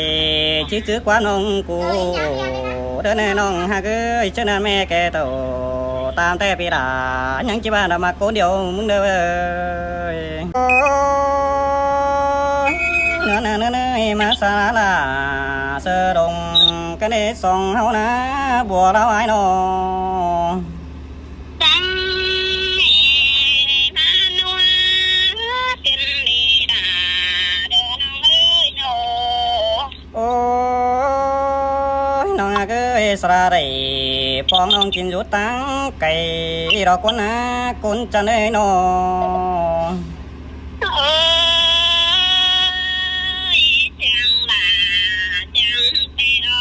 ꞌchí chứ ꞌquám ꞌnọng ꞌcọ. Đa ꞌnị ꞌnọng ꞌhặc ơi, ꞌchớ ꞌnặn ꞌme kẻ ꞌtọ, tam té ꞌpi đa, ꞌnhắng ꞌchí ꞌva đa ꞌmặc ꞌcốn điêu ꞌmướng đaư ơi. Ôi, ꞌnớ ꞌnớ ꞌnớ ꞌnớ, ꞌmá sa la la, sa đông Căn ê song ꞌháu ꞌná bua ꞌláo ai ꞌnọ. Chắng ê ꞌmá ꞌnua ꞌtến đi đa đơ ꞌnọng ơi ꞌnọ. Ôi, ꞌnọng ác ơi, sa đa đảy pong ꞌnọng kin dú táng cay đỏ ꞌcốn ꞌná ꞌcốn chăn ơi ꞌnọ. Ôi, chắng đa chắng tê đỏ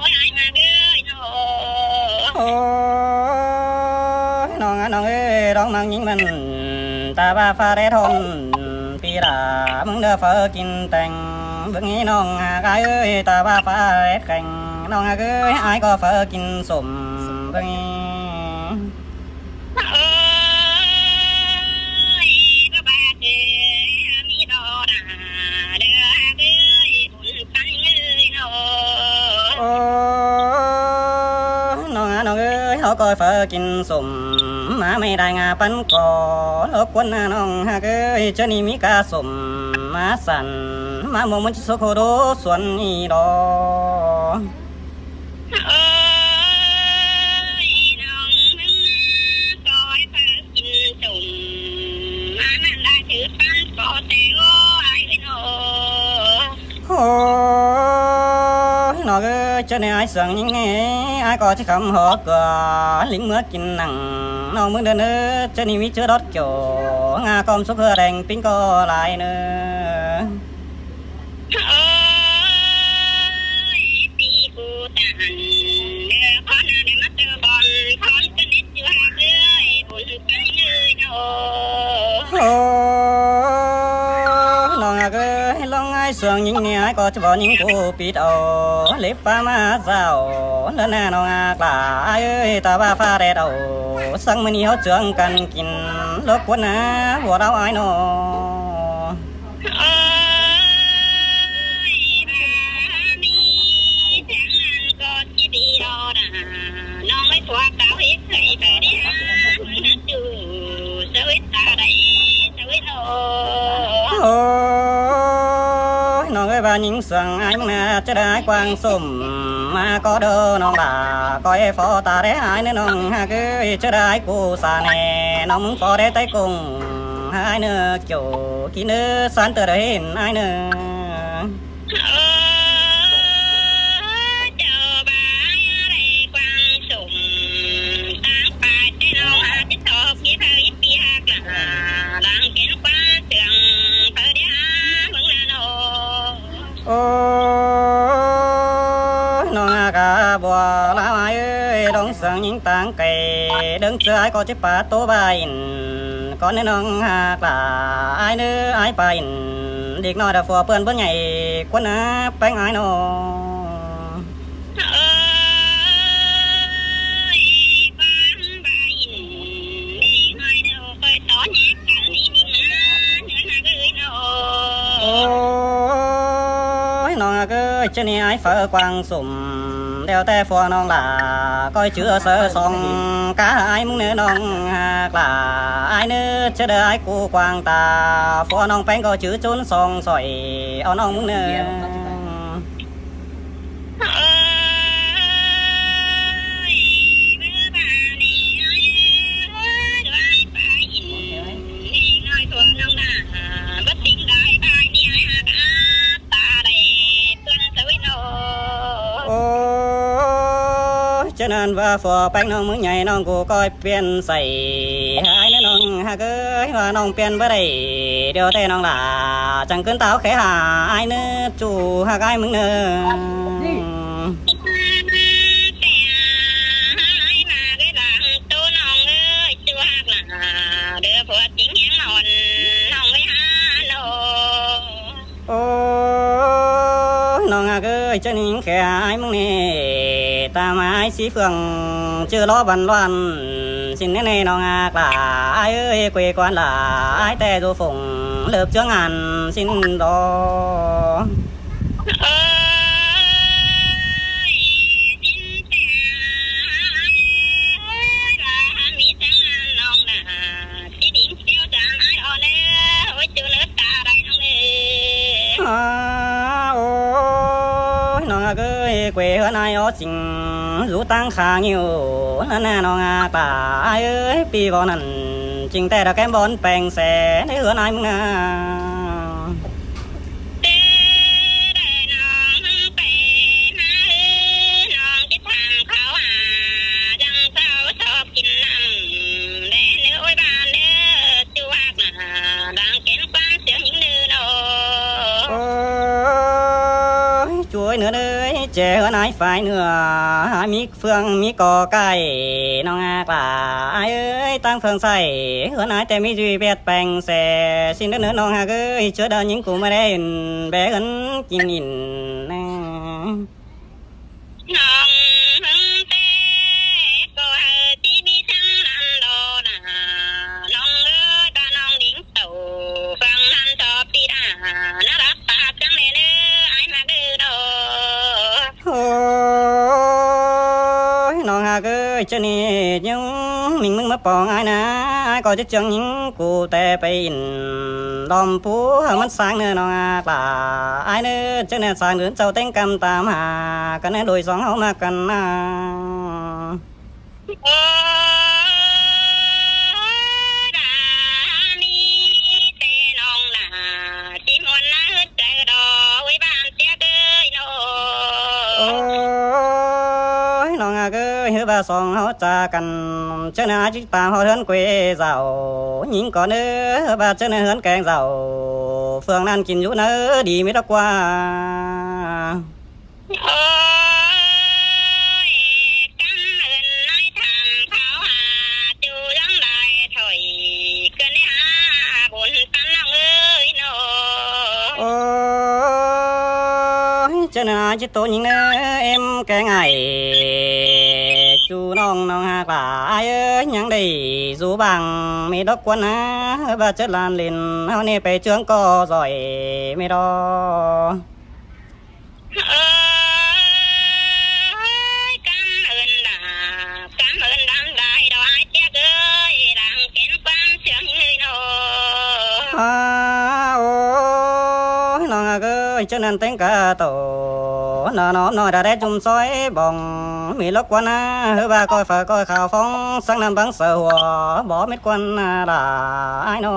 ơi ai ꞌmá ơi ꞌnọ. Ôi, ꞌnọng ꞌnọng ơi, đong ꞌmặc ꞌnhính ꞌmắn ta ꞌva ꞌphạ đét hôn pi đa ꞌmứng đơ phaư kin teng ꞌvứng ꞌnọng ꞌhặc ꞌái ơi, ta ꞌva ꞌphạ đét kheng ꞌnọng ꞌhặc ơi, ai ꞌcọ phaư kin sôm ꞌvứng. Ôi, ꞌmí đo đa đơ ꞌhặc ơi. Ôi, ꞌnọng ꞌnọng ơi, ꞌháu ꞌcoi phaư kin sôm ꞌmá ꞌmạy đai ꞌngá păn ꞌcọ lốc ꞌcốn ꞌnọng ꞌhặc ơi, ꞌchớ ꞌnị ꞌmí cá sôm ꞌmá săn ꞌmá ꞌmuôn ꞌmún ꞌchí sốc hô đố suôn ꞌnị đo. Ôi, ꞌnọng ꞌcoi phaư kin sôm ꞌmá ꞌnặn đa chứ păn ꞌcọ tê ꞌnọng ơi ꞌnọ. Ôi, ꞌnọng ơi, ꞌchớ ꞌnị ai sương ꞌnhính ꞌnị ai ꞌcọ ꞌchí khắm hó ꞌcọ lính ꞌmứa kin nẳng ꞌnọng ꞌmứng đơ ꞌnớ, ꞌchớ ꞌnị ꞌmí ꞌchớ đót ꞌcọ ꞌngá ꞌcóm sốc ꞌhưa đeng ꞌpính ꞌcọ lai ꞌnớ. Ôi, ꞌpi cu tản đơ khón ꞌnạ đe ꞌmá tơ bon khón ꞌcứn đít ꞌchu ꞌhặc ơi, bun ꞌpứng ơi ꞌnọ. Ôi, ꞌnọng ꞌhặc ơi, ꞌlóng ai sương ꞌnhính ꞌnị ai ꞌcọ ꞌchí bók ꞌnhính cu pít au lếp ꞌpá ꞌmá dao đơ ꞌnạ ꞌnọng ꞌhặc ꞌlạ ai ơi, ta ꞌva ꞌphạ đét au săng ꞌmự ꞌnị ꞌháu ꞌchương căn kin lốc ꞌcốn ꞌná bua ꞌláo ai ꞌnọ. Ôi, ba mi chắng ꞌnặn ꞌcọ ꞌchí đi đo đa. ꞌNọng ơi, tua cáo hít thảy thảy đi hả? ꞌMứng ꞌnặn ꞌchu sơ hít ta đảy sơ hít ꞌnọ. Ôi, ꞌnọng ơi, ꞌva ꞌnhính sương ai ꞌmứng ꞌnạ, ꞌchớ đa ai quang sôm ꞌmá ꞌcọ đơ ꞌnọng đa, ꞌcoi phó ta đé ai ꞌnớ ꞌnọng ꞌhặc ơi, ꞌchớ đa ai cu sa nê ꞌnọng ꞌmứng phó đé Tây Cung ai ꞌnớ, ꞌcọ kin ꞌnớ san tơ đơ hên ai ꞌnớ. Ơ, chảu ba ai đảy quang sôm táng pay té ꞌnọng ꞌhặc ꞌchí thọ kí phaư ꞌpi ꞌhặc ꞌlạ, đang kén quang sương phaư đé ꞌmứng ꞌnặn ꞌnọ. Ôi, ꞌnọng ꞌhặc ꞌlạ bua ꞌláo ai ơi, đong sương ꞌnhính táng cay, đơng ꞌchớ ai ꞌcọ ꞌchí pá ꞌtố ba ỉn, cón ꞌnớ ꞌnọng ꞌhặc ꞌlạ ai ꞌnớ, ai pá ỉn đếc ꞌnọi đa phua ꞌpươn bớt nhảy ꞌcốn ꞌná ꞌpéng ai ꞌnọ. Ôi, quang ba ỉn đếc ꞌnọi đa ꞌcoi tó nhé căn ꞌnị ꞌnị ꞌmá ꞌnớ ꞌhặc ơi ꞌnọ. Ôi, ꞌnọng ꞌhặc ơi, ꞌchớ ꞌnị ai phaư quang sôm đeo té phua ꞌnọng ꞌlạ, ꞌcoi chứ sơ song cá ai ꞌmứng ꞌnớ ꞌnọng ꞌhặc ꞌlạ ai ꞌnớ, ꞌchớ đơ ai cu quang ta phua ꞌnọng ꞌpéng ꞌcọ chứ chốn song sỏi au ꞌnọng ꞌmứng ꞌnớ. Ôi, bơ ba ꞌnị ai ơi, đuai pay ỉn đếc ꞌnọi tua ꞌnọng đa, bớt tính đai pay ꞌnị ai ꞌhặc ꞌlạ ta đảy tuần sơ ꞌnọ. Ôi, ꞌchớ ꞌnặn ꞌva phua ꞌpéng ꞌnọng ꞌmứng nhảy ꞌnọng cu ꞌcoi piến say ai ꞌnớ ꞌnọng ꞌhặc ơi, ꞌva ꞌnọng piến báu đảy, điêu té ꞌnọng đa chắng ꞌcứn táo khé hả ai ꞌnớ ꞌchu ꞌhặc ai ꞌmứng ꞌnớ. Ai ꞌmá ꞌcới đang tô ꞌnọng ơi, ꞌchu ꞌhặc ꞌlạ đơ phua chính hiếng ꞌnọn ꞌnọng ꞌmới hả ꞌnọ. Ôi, ꞌnọng ꞌhặc ơi, ꞌchớ ꞌnị khé ai ꞌmứng ꞌnị, ta ꞌmá ai sí phường ꞌchư ló băn loan, ꞌsịn ꞌnị ꞌnị ꞌnọng ꞌhặc ꞌlạ ai ơi, quê quán ꞌlạ ai té du phùng lợp chướng ngàn ꞌsịn đó. Ôi, ꞌsịn té ai ơi, ꞌlạ ꞌmí chắng ꞌnặn ꞌnọng đa. Ơ, ôi, ꞌnọng ꞌhặc ơi, Quê ꞌhướn ải ó chính dú ꞌtáng khả ꞌnghịu ꞌnặn ꞌnạ ꞌnọng ꞌhặc ꞌlạ ải ới, ꞌpi ꞌvạu ꞌnặn chính ꞌtẹ đa kem bón peng se ꞌnị ꞌhướn ải ꞌmứng ꞌnạ. Tê đảy ꞌnọng ꞌmứng pay ꞌmá ư, ꞌnọng ꞌchí tham khảu hả, dăng sau ꞌchọ kin ꞌnặm đé ꞌnớ ối ꞌván đé. Chu ꞌhặc ꞌnạ, đang kén ꞌquám ꞌsướng ꞌnhính ꞌnớ ꞌnọ. Ôi, chu ơi ꞌnớ ới, ꞌchẹ ꞌhướn ải phải ꞌnưa ꞌmí ꞌphướng ꞌmí ꞌcọ cai ꞌnọng ꞌhặc ꞌlạ ải ới, ꞌtáng ꞌphướng sai ꞌhướn ải ꞌtẹ ꞌmí dui ꞌviạk peng se. ꞌSịn ꞌnớ ꞌnọng ꞌhặc ới, ꞌchớ đa ꞌnhính cu ꞌmá đé ꞌhịn, bé ꞌhướn kin ꞌnịn ꞌnạ. ꞌNọng ꞌmứng ꞌtẹ ꞌcọ hảư ꞌchí ꞌmí ꞌsướng ꞌnặn ꞌló ꞌnạ. ꞌNọng ới, ta ꞌnọng đính tảu ꞌphướng ꞌnặn ꞌchọ ꞌpi đa, ꞌnạ lắc ta ꞌsướng ꞌnê ꞌnớ ải ꞌmặc ꞌnớ ꞌnọ. Ôi, ꞌnọng ꞌhặc ới, ꞌchớ ꞌnị ꞌnhính ꞌmính ꞌmứng ꞌmá pong ải ꞌnạ, ải ꞌcọ ꞌchí ꞌchương ꞌnhính cu ꞌtẹ pay ꞌnịn lom pú hảư ꞌmắn sáng ꞌnớ ꞌnọng ꞌhặc ꞌlạ ải ꞌnớ. ꞌChớ ꞌnị sáng đưn sau ꞌtếng ꞌcắm tam hả căn ꞌnị đuổi song ꞌháu ꞌmặc căn ꞌnạ. Ôi, đa ꞌmí ꞌtẹ ꞌnọng ꞌnạ, ꞌchí muôn ꞌnáng ꞌhướt chaư đo, ối ꞌván ꞌtiếc ới ꞌnọ. Ôi, ꞌnọng ꞌhặc ới, ꞌhứ ꞌva song ꞌháu ꞌchạ căn, ꞌchớ ꞌnị ải ꞌchí tam ꞌháu ꞌhướn quê dảu ꞌnhính ꞌcọ ꞌnớ, ꞌhứ ꞌva ꞌchớ ꞌnị ꞌhướn keng dảu ꞌphướng ꞌnặn kin dú ꞌnớ đi mết lắc ꞌquá. Ôi, cắm ơn ải tham khảu hả, chu dăng đảy thôi, ꞌcứn ꞌnị hả bun ꞌtáng ꞌnọng ới ꞌnọ. Ôi, ꞌchớ ꞌnị ải ꞌchí tô ꞌnhính ꞌnớ ꞌếm keng ải, chu ꞌnọng ꞌnọng ꞌhặc ꞌlạ ải ới, ꞌnhắng đảy dú bang mết lắc ꞌquá ꞌnạ, ꞌhứ ꞌva ꞌchớ ꞌlan ꞌlịn ꞌháu ꞌnị pay ꞌchương ꞌcọ ꞌdọi mết ꞌnọ. Ôi, cắm ơn đa, cắm ơn đa đảy đo ải ꞌtiếc ới, đang kén ꞌquám ꞌsướng ꞌnớ ꞌnọ. À, ôi, ꞌnọng ꞌhặc ới, ꞌchớ ꞌnặn ꞌtếng cá tô ꞌnọ ꞌnọ ꞌnọi đa đé ꞌchum ꞌsội bong mết lắc ꞌquá ꞌnạ, ꞌhứ ꞌva ꞌcoi phaư ꞌcoi khảu phóng sáng ꞌnặm báng saư hua bók mết ꞌquá ꞌnạ đa ải ꞌnọ.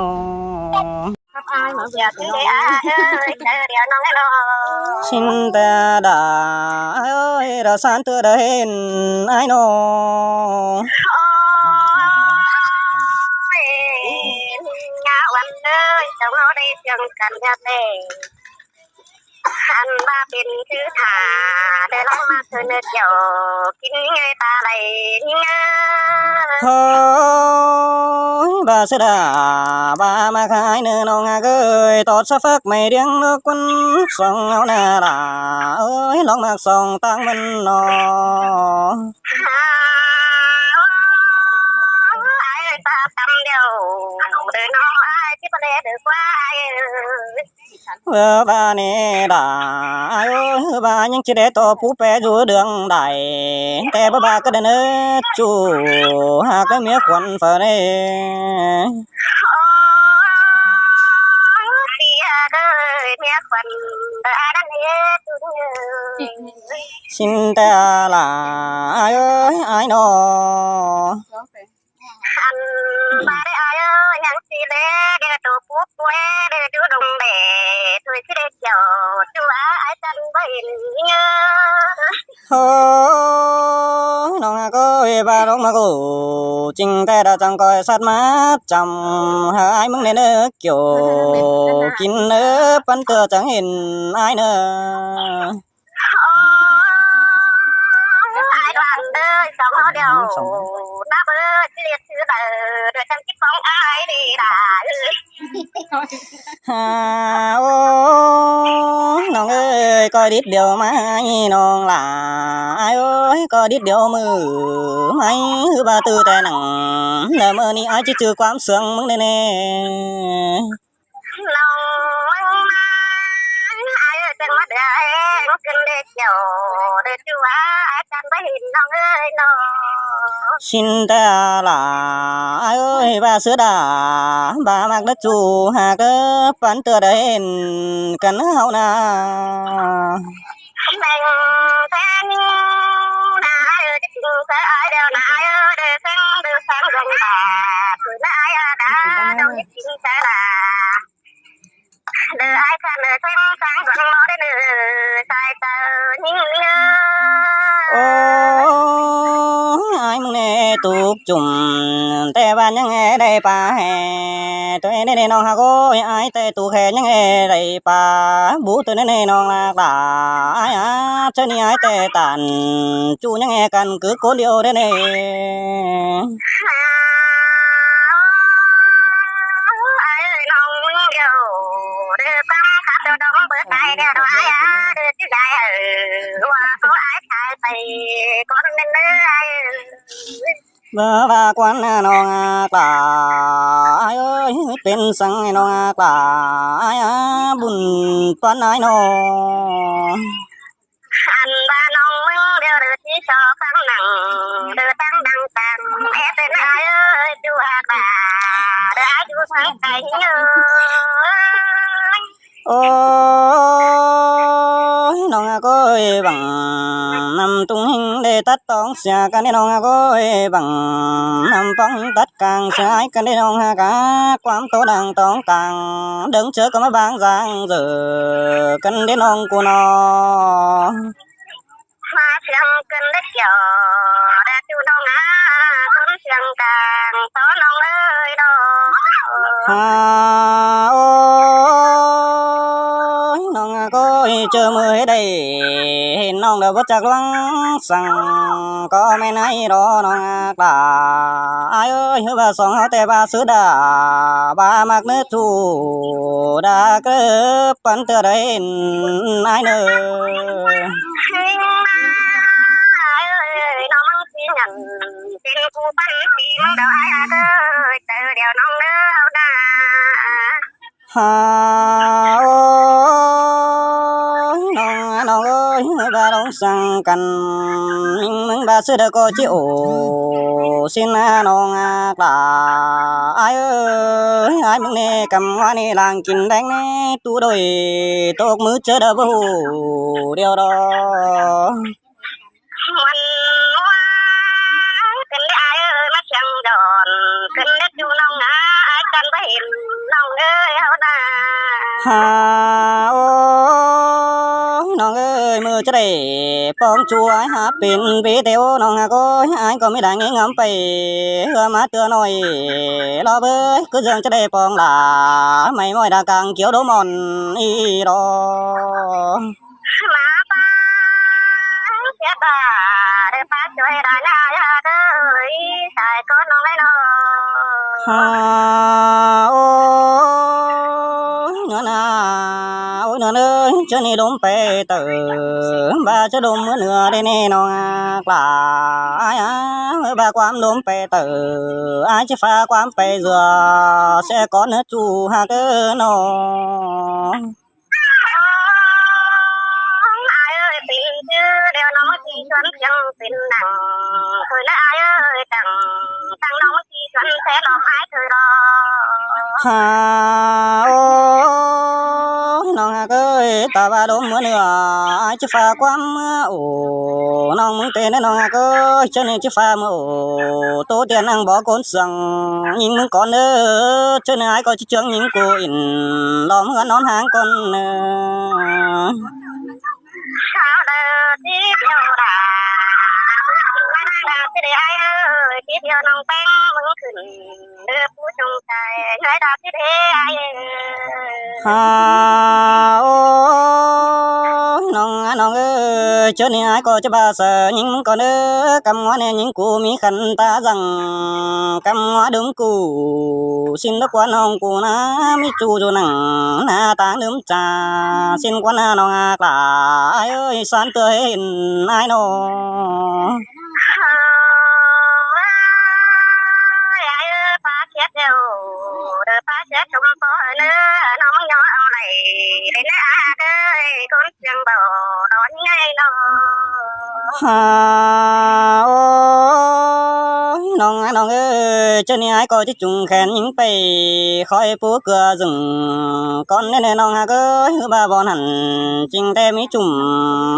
ꞌSịn ꞌtẹ đa ải ới, đa san ꞌtưa đa hên ải ꞌnọ. Ôi, ngã ꞌvắn ới, song ꞌháu đảy ꞌchương căn ꞌnhá ꞌtẹ. Ăn ꞌva pên thứ thả, đảy ꞌlống ꞌmặc ꞌhướn ꞌnớ kiẻo, kin ꞌnhính ới ta đảy ꞌnhính ới. Ôi, ꞌva ꞌsứ đa, ꞌva ꞌmặc ải ꞌnớ ꞌnọng ꞌhặc ới, tót sa phák mảy điêng ꞌlứa ꞌquắn song ꞌháu ꞌnạ đa ới, ꞌlống ꞌmặc song ꞌtáng ꞌmắn ꞌnọ. Ải ơi, ta tăm điêu, đảy ꞌnọng ải ꞌchí pă đé đảy ꞌquá ải ơi. Ơ, ꞌva ꞌnị đa ải ơi, ꞌva ꞌnhắng ꞌchí đé tô pú pé dú đường đảy, ꞌtẹ báu ꞌva cá đa ꞌnớ, chu ꞌhặc cá ꞌmía khuôn phaư ꞌnị. Ôi, ꞌpi ơi, ꞌmía khuôn đa ꞌnặn ꞌnị, chu ꞌnị. ꞌSịn ꞌtẹ đa ải ơi, ải ꞌnọ. Ăn ꞌva đảy ải ơi, ꞌnhắng ꞌchí đé, đé tô pú quê, đé dú đông đé, thôi ꞌchí đé kiẻo, chu ải ꞌchăn báu hên ꞌnhính ới. Ôi, ꞌnọng ꞌhặc ới, ꞌva ꞌlống ꞌmặc ꞌcọ chính ꞌtẹ đa chắng ꞌcoi sắt mát chăm hả ải ꞌmứng ꞌnê ꞌnớ kiẻo, kin ꞌnớ pắn ꞌtưa chắng hên ải ꞌnớ. Ôi, ải ꞌvắn ới, song ꞌháu điêu, ta báu ꞌchí đé thứ đảy, đảy chắng ꞌchí phóng ải đi đa. À, ôi, ꞌnọng ơi, ꞌcoi đít điêu ꞌmá ꞌnọng đa ải ơi, ꞌcoi đít điêu ꞌmự ꞌmá, ꞌhứ ꞌva ꞌtứ ꞌtẹ nẳng, đa ꞌmự ꞌnị ải ꞌchí chứ ꞌquám ꞌsướng ꞌmứng ꞌnê ꞌnê. ꞌNọng ꞌmá, ải ơi, chắng ꞌmá đảy ải ꞌcứn đé kiẻo, đảy chu ải ꞌchăn báu hên ꞌnọng ơi ꞌnọ. ꞌSịn ꞌtẹ đa ải ơi, ꞌva ꞌsứ đa, ꞌva ꞌmặc đa chu ꞌhặc ới, pắn ꞌtưa đảy hên căn ꞌháu ꞌnạ. Meng thế Sai ai đeo na ai ơi, đeo seng, đeo seng dong ba. Tui na ai a da, dong yết chính sai là. Đeo ai khan đeo seng, seng dong mỏ đeo nư, sai tơ, nhính nhính ơi. Ôi, ai mưng nê tụk chùm, tê ban nhăng ê đê pa hè. Tui nê nê nong hak ôi, ai tê tụk hè nhăng ê đê pa. Bú tui nê nê nong lak đa. Ai áp, chơ ni ai tê tản. Chu nhăng ê căn cứ cốn điêu đê nê. Ai ơi, nong điêu, đê păng khắp đô đông bơ tai đê đô ai á, đê chứ gai ơi, ua có ai sai tay, con nên đê ai ơi. Bơ ba quan nong ác lai, ai ơi, pên săng nong ác lai, ai á, bun tuan ai nô. Ăn ba nong mưng điêu đư tí so khăng nẳng, đư tăng đăng tăng, ê pên ai ơi, chu ác ba, đư ai chu săng tay nhớ. Ôi, nong ác ơi, bằng năm tung hình để tắt tóng xia căn đi nong ác ơi, bằng năm póng hình tắt càng xia ai căn đi nong ác á, quám tố đang tóng càng, đứng trước có mà bang giang dở, căn đi nong cô nó. Má siang cân đếch kiểu, đã chu nong á, con siang càng, tó nong ơi đó. Ha, ôi, nong ác ơi, chơ mưa hết đây, hên nong đã bớt chạc loang săng, có mẹ nãy đó nong ác là. Ai ơi, hứa bà song háo tè bà sứ đà, bà mạc nứ thù, đã cướp bắn tựa đấy, ai nơ. Ai ơi, nó mong xin nhận, xin cu bắn, xin đâu ai ơi, từ điều nong nơ háo đà. Ha, ôi, nong, nong ơi, ba nong săng căn, minh, minh ba sư đa cô chi ổ, xin, a, nong, a, bà. Ai ơi, ai mưng nê, căm hoa nê, làng kín đen nê, tu đôi, tốc mứ chớ đa bơ hủ, điều đó. Măn ua, cân đế ai ơi, mă siăng đòn, cân đế chu nong á, ai căn bá hên nong ơi, háo đà. Ha, ôi, nong ơi, mưa chớ đê, pom chu ai hả pên bế têu nong hả cô, ai có mi đang ngắm pầy, hứa má tưa nôi, lo bơi, cứ dường chớ đê pong là, mày mỏi đà càng kiểu đố mòn, y đó. Má ba, chết bà, để ba chuối đòi na ya đơi, sai con nó lấy nó. Ha, ôi, nó na, ôi, nó ơi, chớ ni đốm pe tờ, ba chớ đốm mưa nửa đây nè nó là, ai á, ba quán đốm pe tờ, ai chứ pha quán pe dừa, sẽ có nữa chu ha cơ nó. Ai ơi, pên chứ, đeo nong mưng chi chuăn piêng pên nẳng. Thôi nơ ai ơi, tăng, tăng nong mưng chi chuăn sẽ lo mãi thôi lo. Ha, ôi, nong hả ơi, ta ba đốm mưa nửa, ai chứ pha quán mưa ổ, nong mưng tên nong hả ơi, chớ nên chứ pha mưa ổ, tô tiền năng bỏ cốn săng, nhưng mưng con nơ, chớ nên ai có chứ chướng nhưng cô in, lo mưa nón hàng con nơ. Sao đơ tiếp theo đà. Đà thế để ai ơi, tiếp theo nong peng mưng khửn. Đơ phú trông tài, người đà thế để ai ơi. Ha, ôi, nong, nong ơi, chớ ni ai có chớ ba sa, nhưng mưng con ơ, căm ngoan nè, nhưng cô mi khăn ta rằng, căm ngoan đúng cô, xin đốc quan hồng cô na, mi chu chu nặng, na ta nướm cha, xin quan na nong ác là, ai ơi, san tưa hên, ai nô. Ai ơi, pha chết đâu, đơ pha chết trong có nơ, nong mưng nhỏ ao này, đến nơ ác ơi, con siăng bảo, đón ngay nó. Ha, ôi, ꞌNọng ải ꞌnọng ơi, ꞌchớ ꞌnị ải ꞌcọ ꞌchí ꞌchung khen ꞌnhính pay khỏi pú ꞌcưa ꞌdứng. Cón ꞌnị ꞌnọng ꞌhặc ơi, ꞌhứ ꞌva bón hẳn ꞌchính ꞌtẹ ꞌmí ꞌchum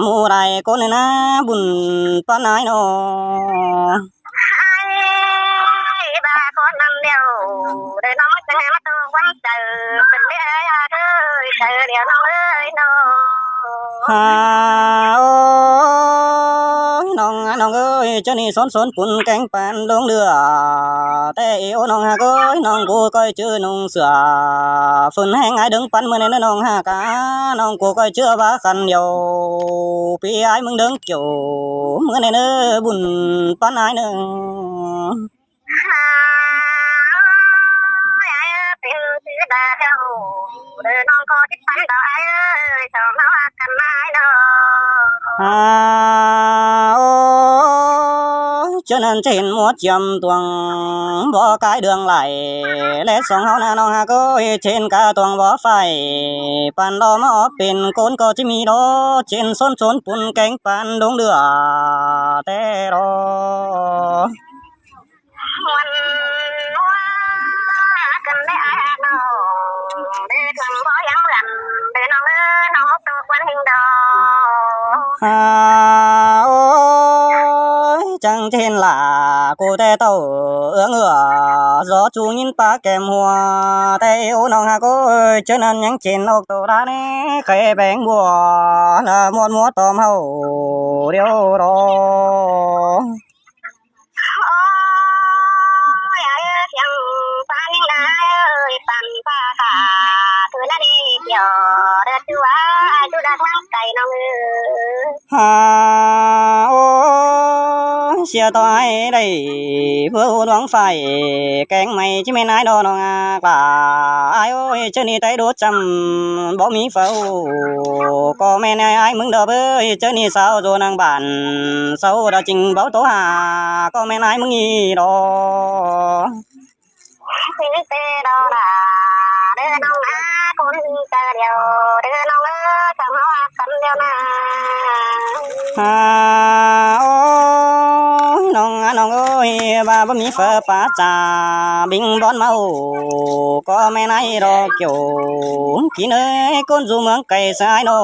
ꞌmú lai cón ꞌnị ꞌná bun ꞌpắn ải ꞌnọ. Ải ꞌva cón ꞌnặn ꞌlẹo, đảy ꞌnọng ꞌmá chắng ꞌmá tô quán chaư, pên ꞌlẹo ải ꞌhặc ơi, chaư ꞌlẹo ꞌnọng ơi ꞌnọ. Hả, ôi, ꞌnọng, ꞌnọng ơi, ꞌchớ ꞌnị sốn sốn pun kéng pán đông lửa. Té ꞌnị ꞌnọng ꞌhặc ơi, ꞌnọng ꞌcọ ꞌcoi ꞌchớ ꞌnọng sửa. Phun ꞌhéng ải đớng ꞌpắn ꞌmưa ꞌnị ꞌnọng ꞌhặc ꞌá, ꞌnọng ꞌcọ ꞌcoi ꞌchớ ꞌva khăn điêu. ꞌPi ải ꞌmứng đớng kiẻo, ꞌmưa ꞌnị ꞌnớ bun ꞌpắn ải ꞌnớ. Hả, ôi, ải ơi, pên ꞌchư đa ꞌlẹo, đảy ꞌnọng ꞌcọ ꞌchí ꞌpắn đaư ải ơi, song ꞌnọng ꞌhặc căn ải ꞌnọ. Hả, ôi, ꞌchớ ꞌnặn ꞌchớ hên ꞌmúa chiêm tuang bó cai đường lai, ꞌlé song ꞌháu ꞌnạ ꞌnọng ꞌhặc ơi, ꞌchớ hên ca tuang bó phải, păn ꞌlo ꞌmá ók pên cốn ꞌcọ ꞌchí ꞌmí ꞌló, ꞌchớ hên sốn sốn pun kéng pán đông lửa té ꞌló. Muôn ꞌmúa căn ꞌlé ải ꞌnọ, đảy thuang bó ꞌhiám gắn, đảy ꞌnọng ơi, ꞌnọng ốc tô quán ꞌhinh đo. Hả, ôi, chắng ꞌchớ hên lả, ꞌcọ té ꞌtạu ương ưa, gió ꞌchu ꞌnhính ꞌpá kẻm hua, té ꞌnọng ꞌhặc ơi, ꞌchớ ꞌnặn ꞌnhắng ꞌchến ốc tô đá ꞌnị, khay béng bua, ꞌlạ ꞌmuôn ꞌmúa tóm ꞌháu điêu ꞌló. Ôi, ải ơi, thiêng ꞌpá ꞌnhính ải ơi, păn ꞌpá khả, thứ ꞌnặn đi, kiẻo, đợt ꞌchu ải, ꞌchu đa tháng cày ꞌnọng ơi. Hả, ôi, sia ꞌtoi ải đảy, báu ꞌluống phải, kéng ꞌmạy ꞌchí ꞌmen ải ꞌnọ ꞌnọng ꞌhặc lả. Ải ơi, ꞌchớ ꞌnị té đốt chăm, báu ꞌmí phaư, ꞌcọ ꞌmen ải ải ꞌmứng đaư bới, ꞌchớ ꞌnị sau dô ꞌnăng bản, sau đa ꞌchính báu tô hả, ꞌcọ ꞌmen ải ꞌmứng ꞌnị ꞌló. Xin té đo đa, đảy ꞌnọng ꞌhặc cốn ꞌhinh chaư điêu, đảy ꞌnọng ơi, song ꞌháu ꞌhặc căn điêu ꞌnạ. Hả, ôi, ꞌnọng ꞌhặc ꞌnọng ơi, ꞌva báu ꞌmí phaư ꞌpá chả, bính bón máu, ꞌcọ ꞌmen ải ꞌló kiẻo, kin ơi, cốn dú ꞌmướng cay sa ải ꞌnọ.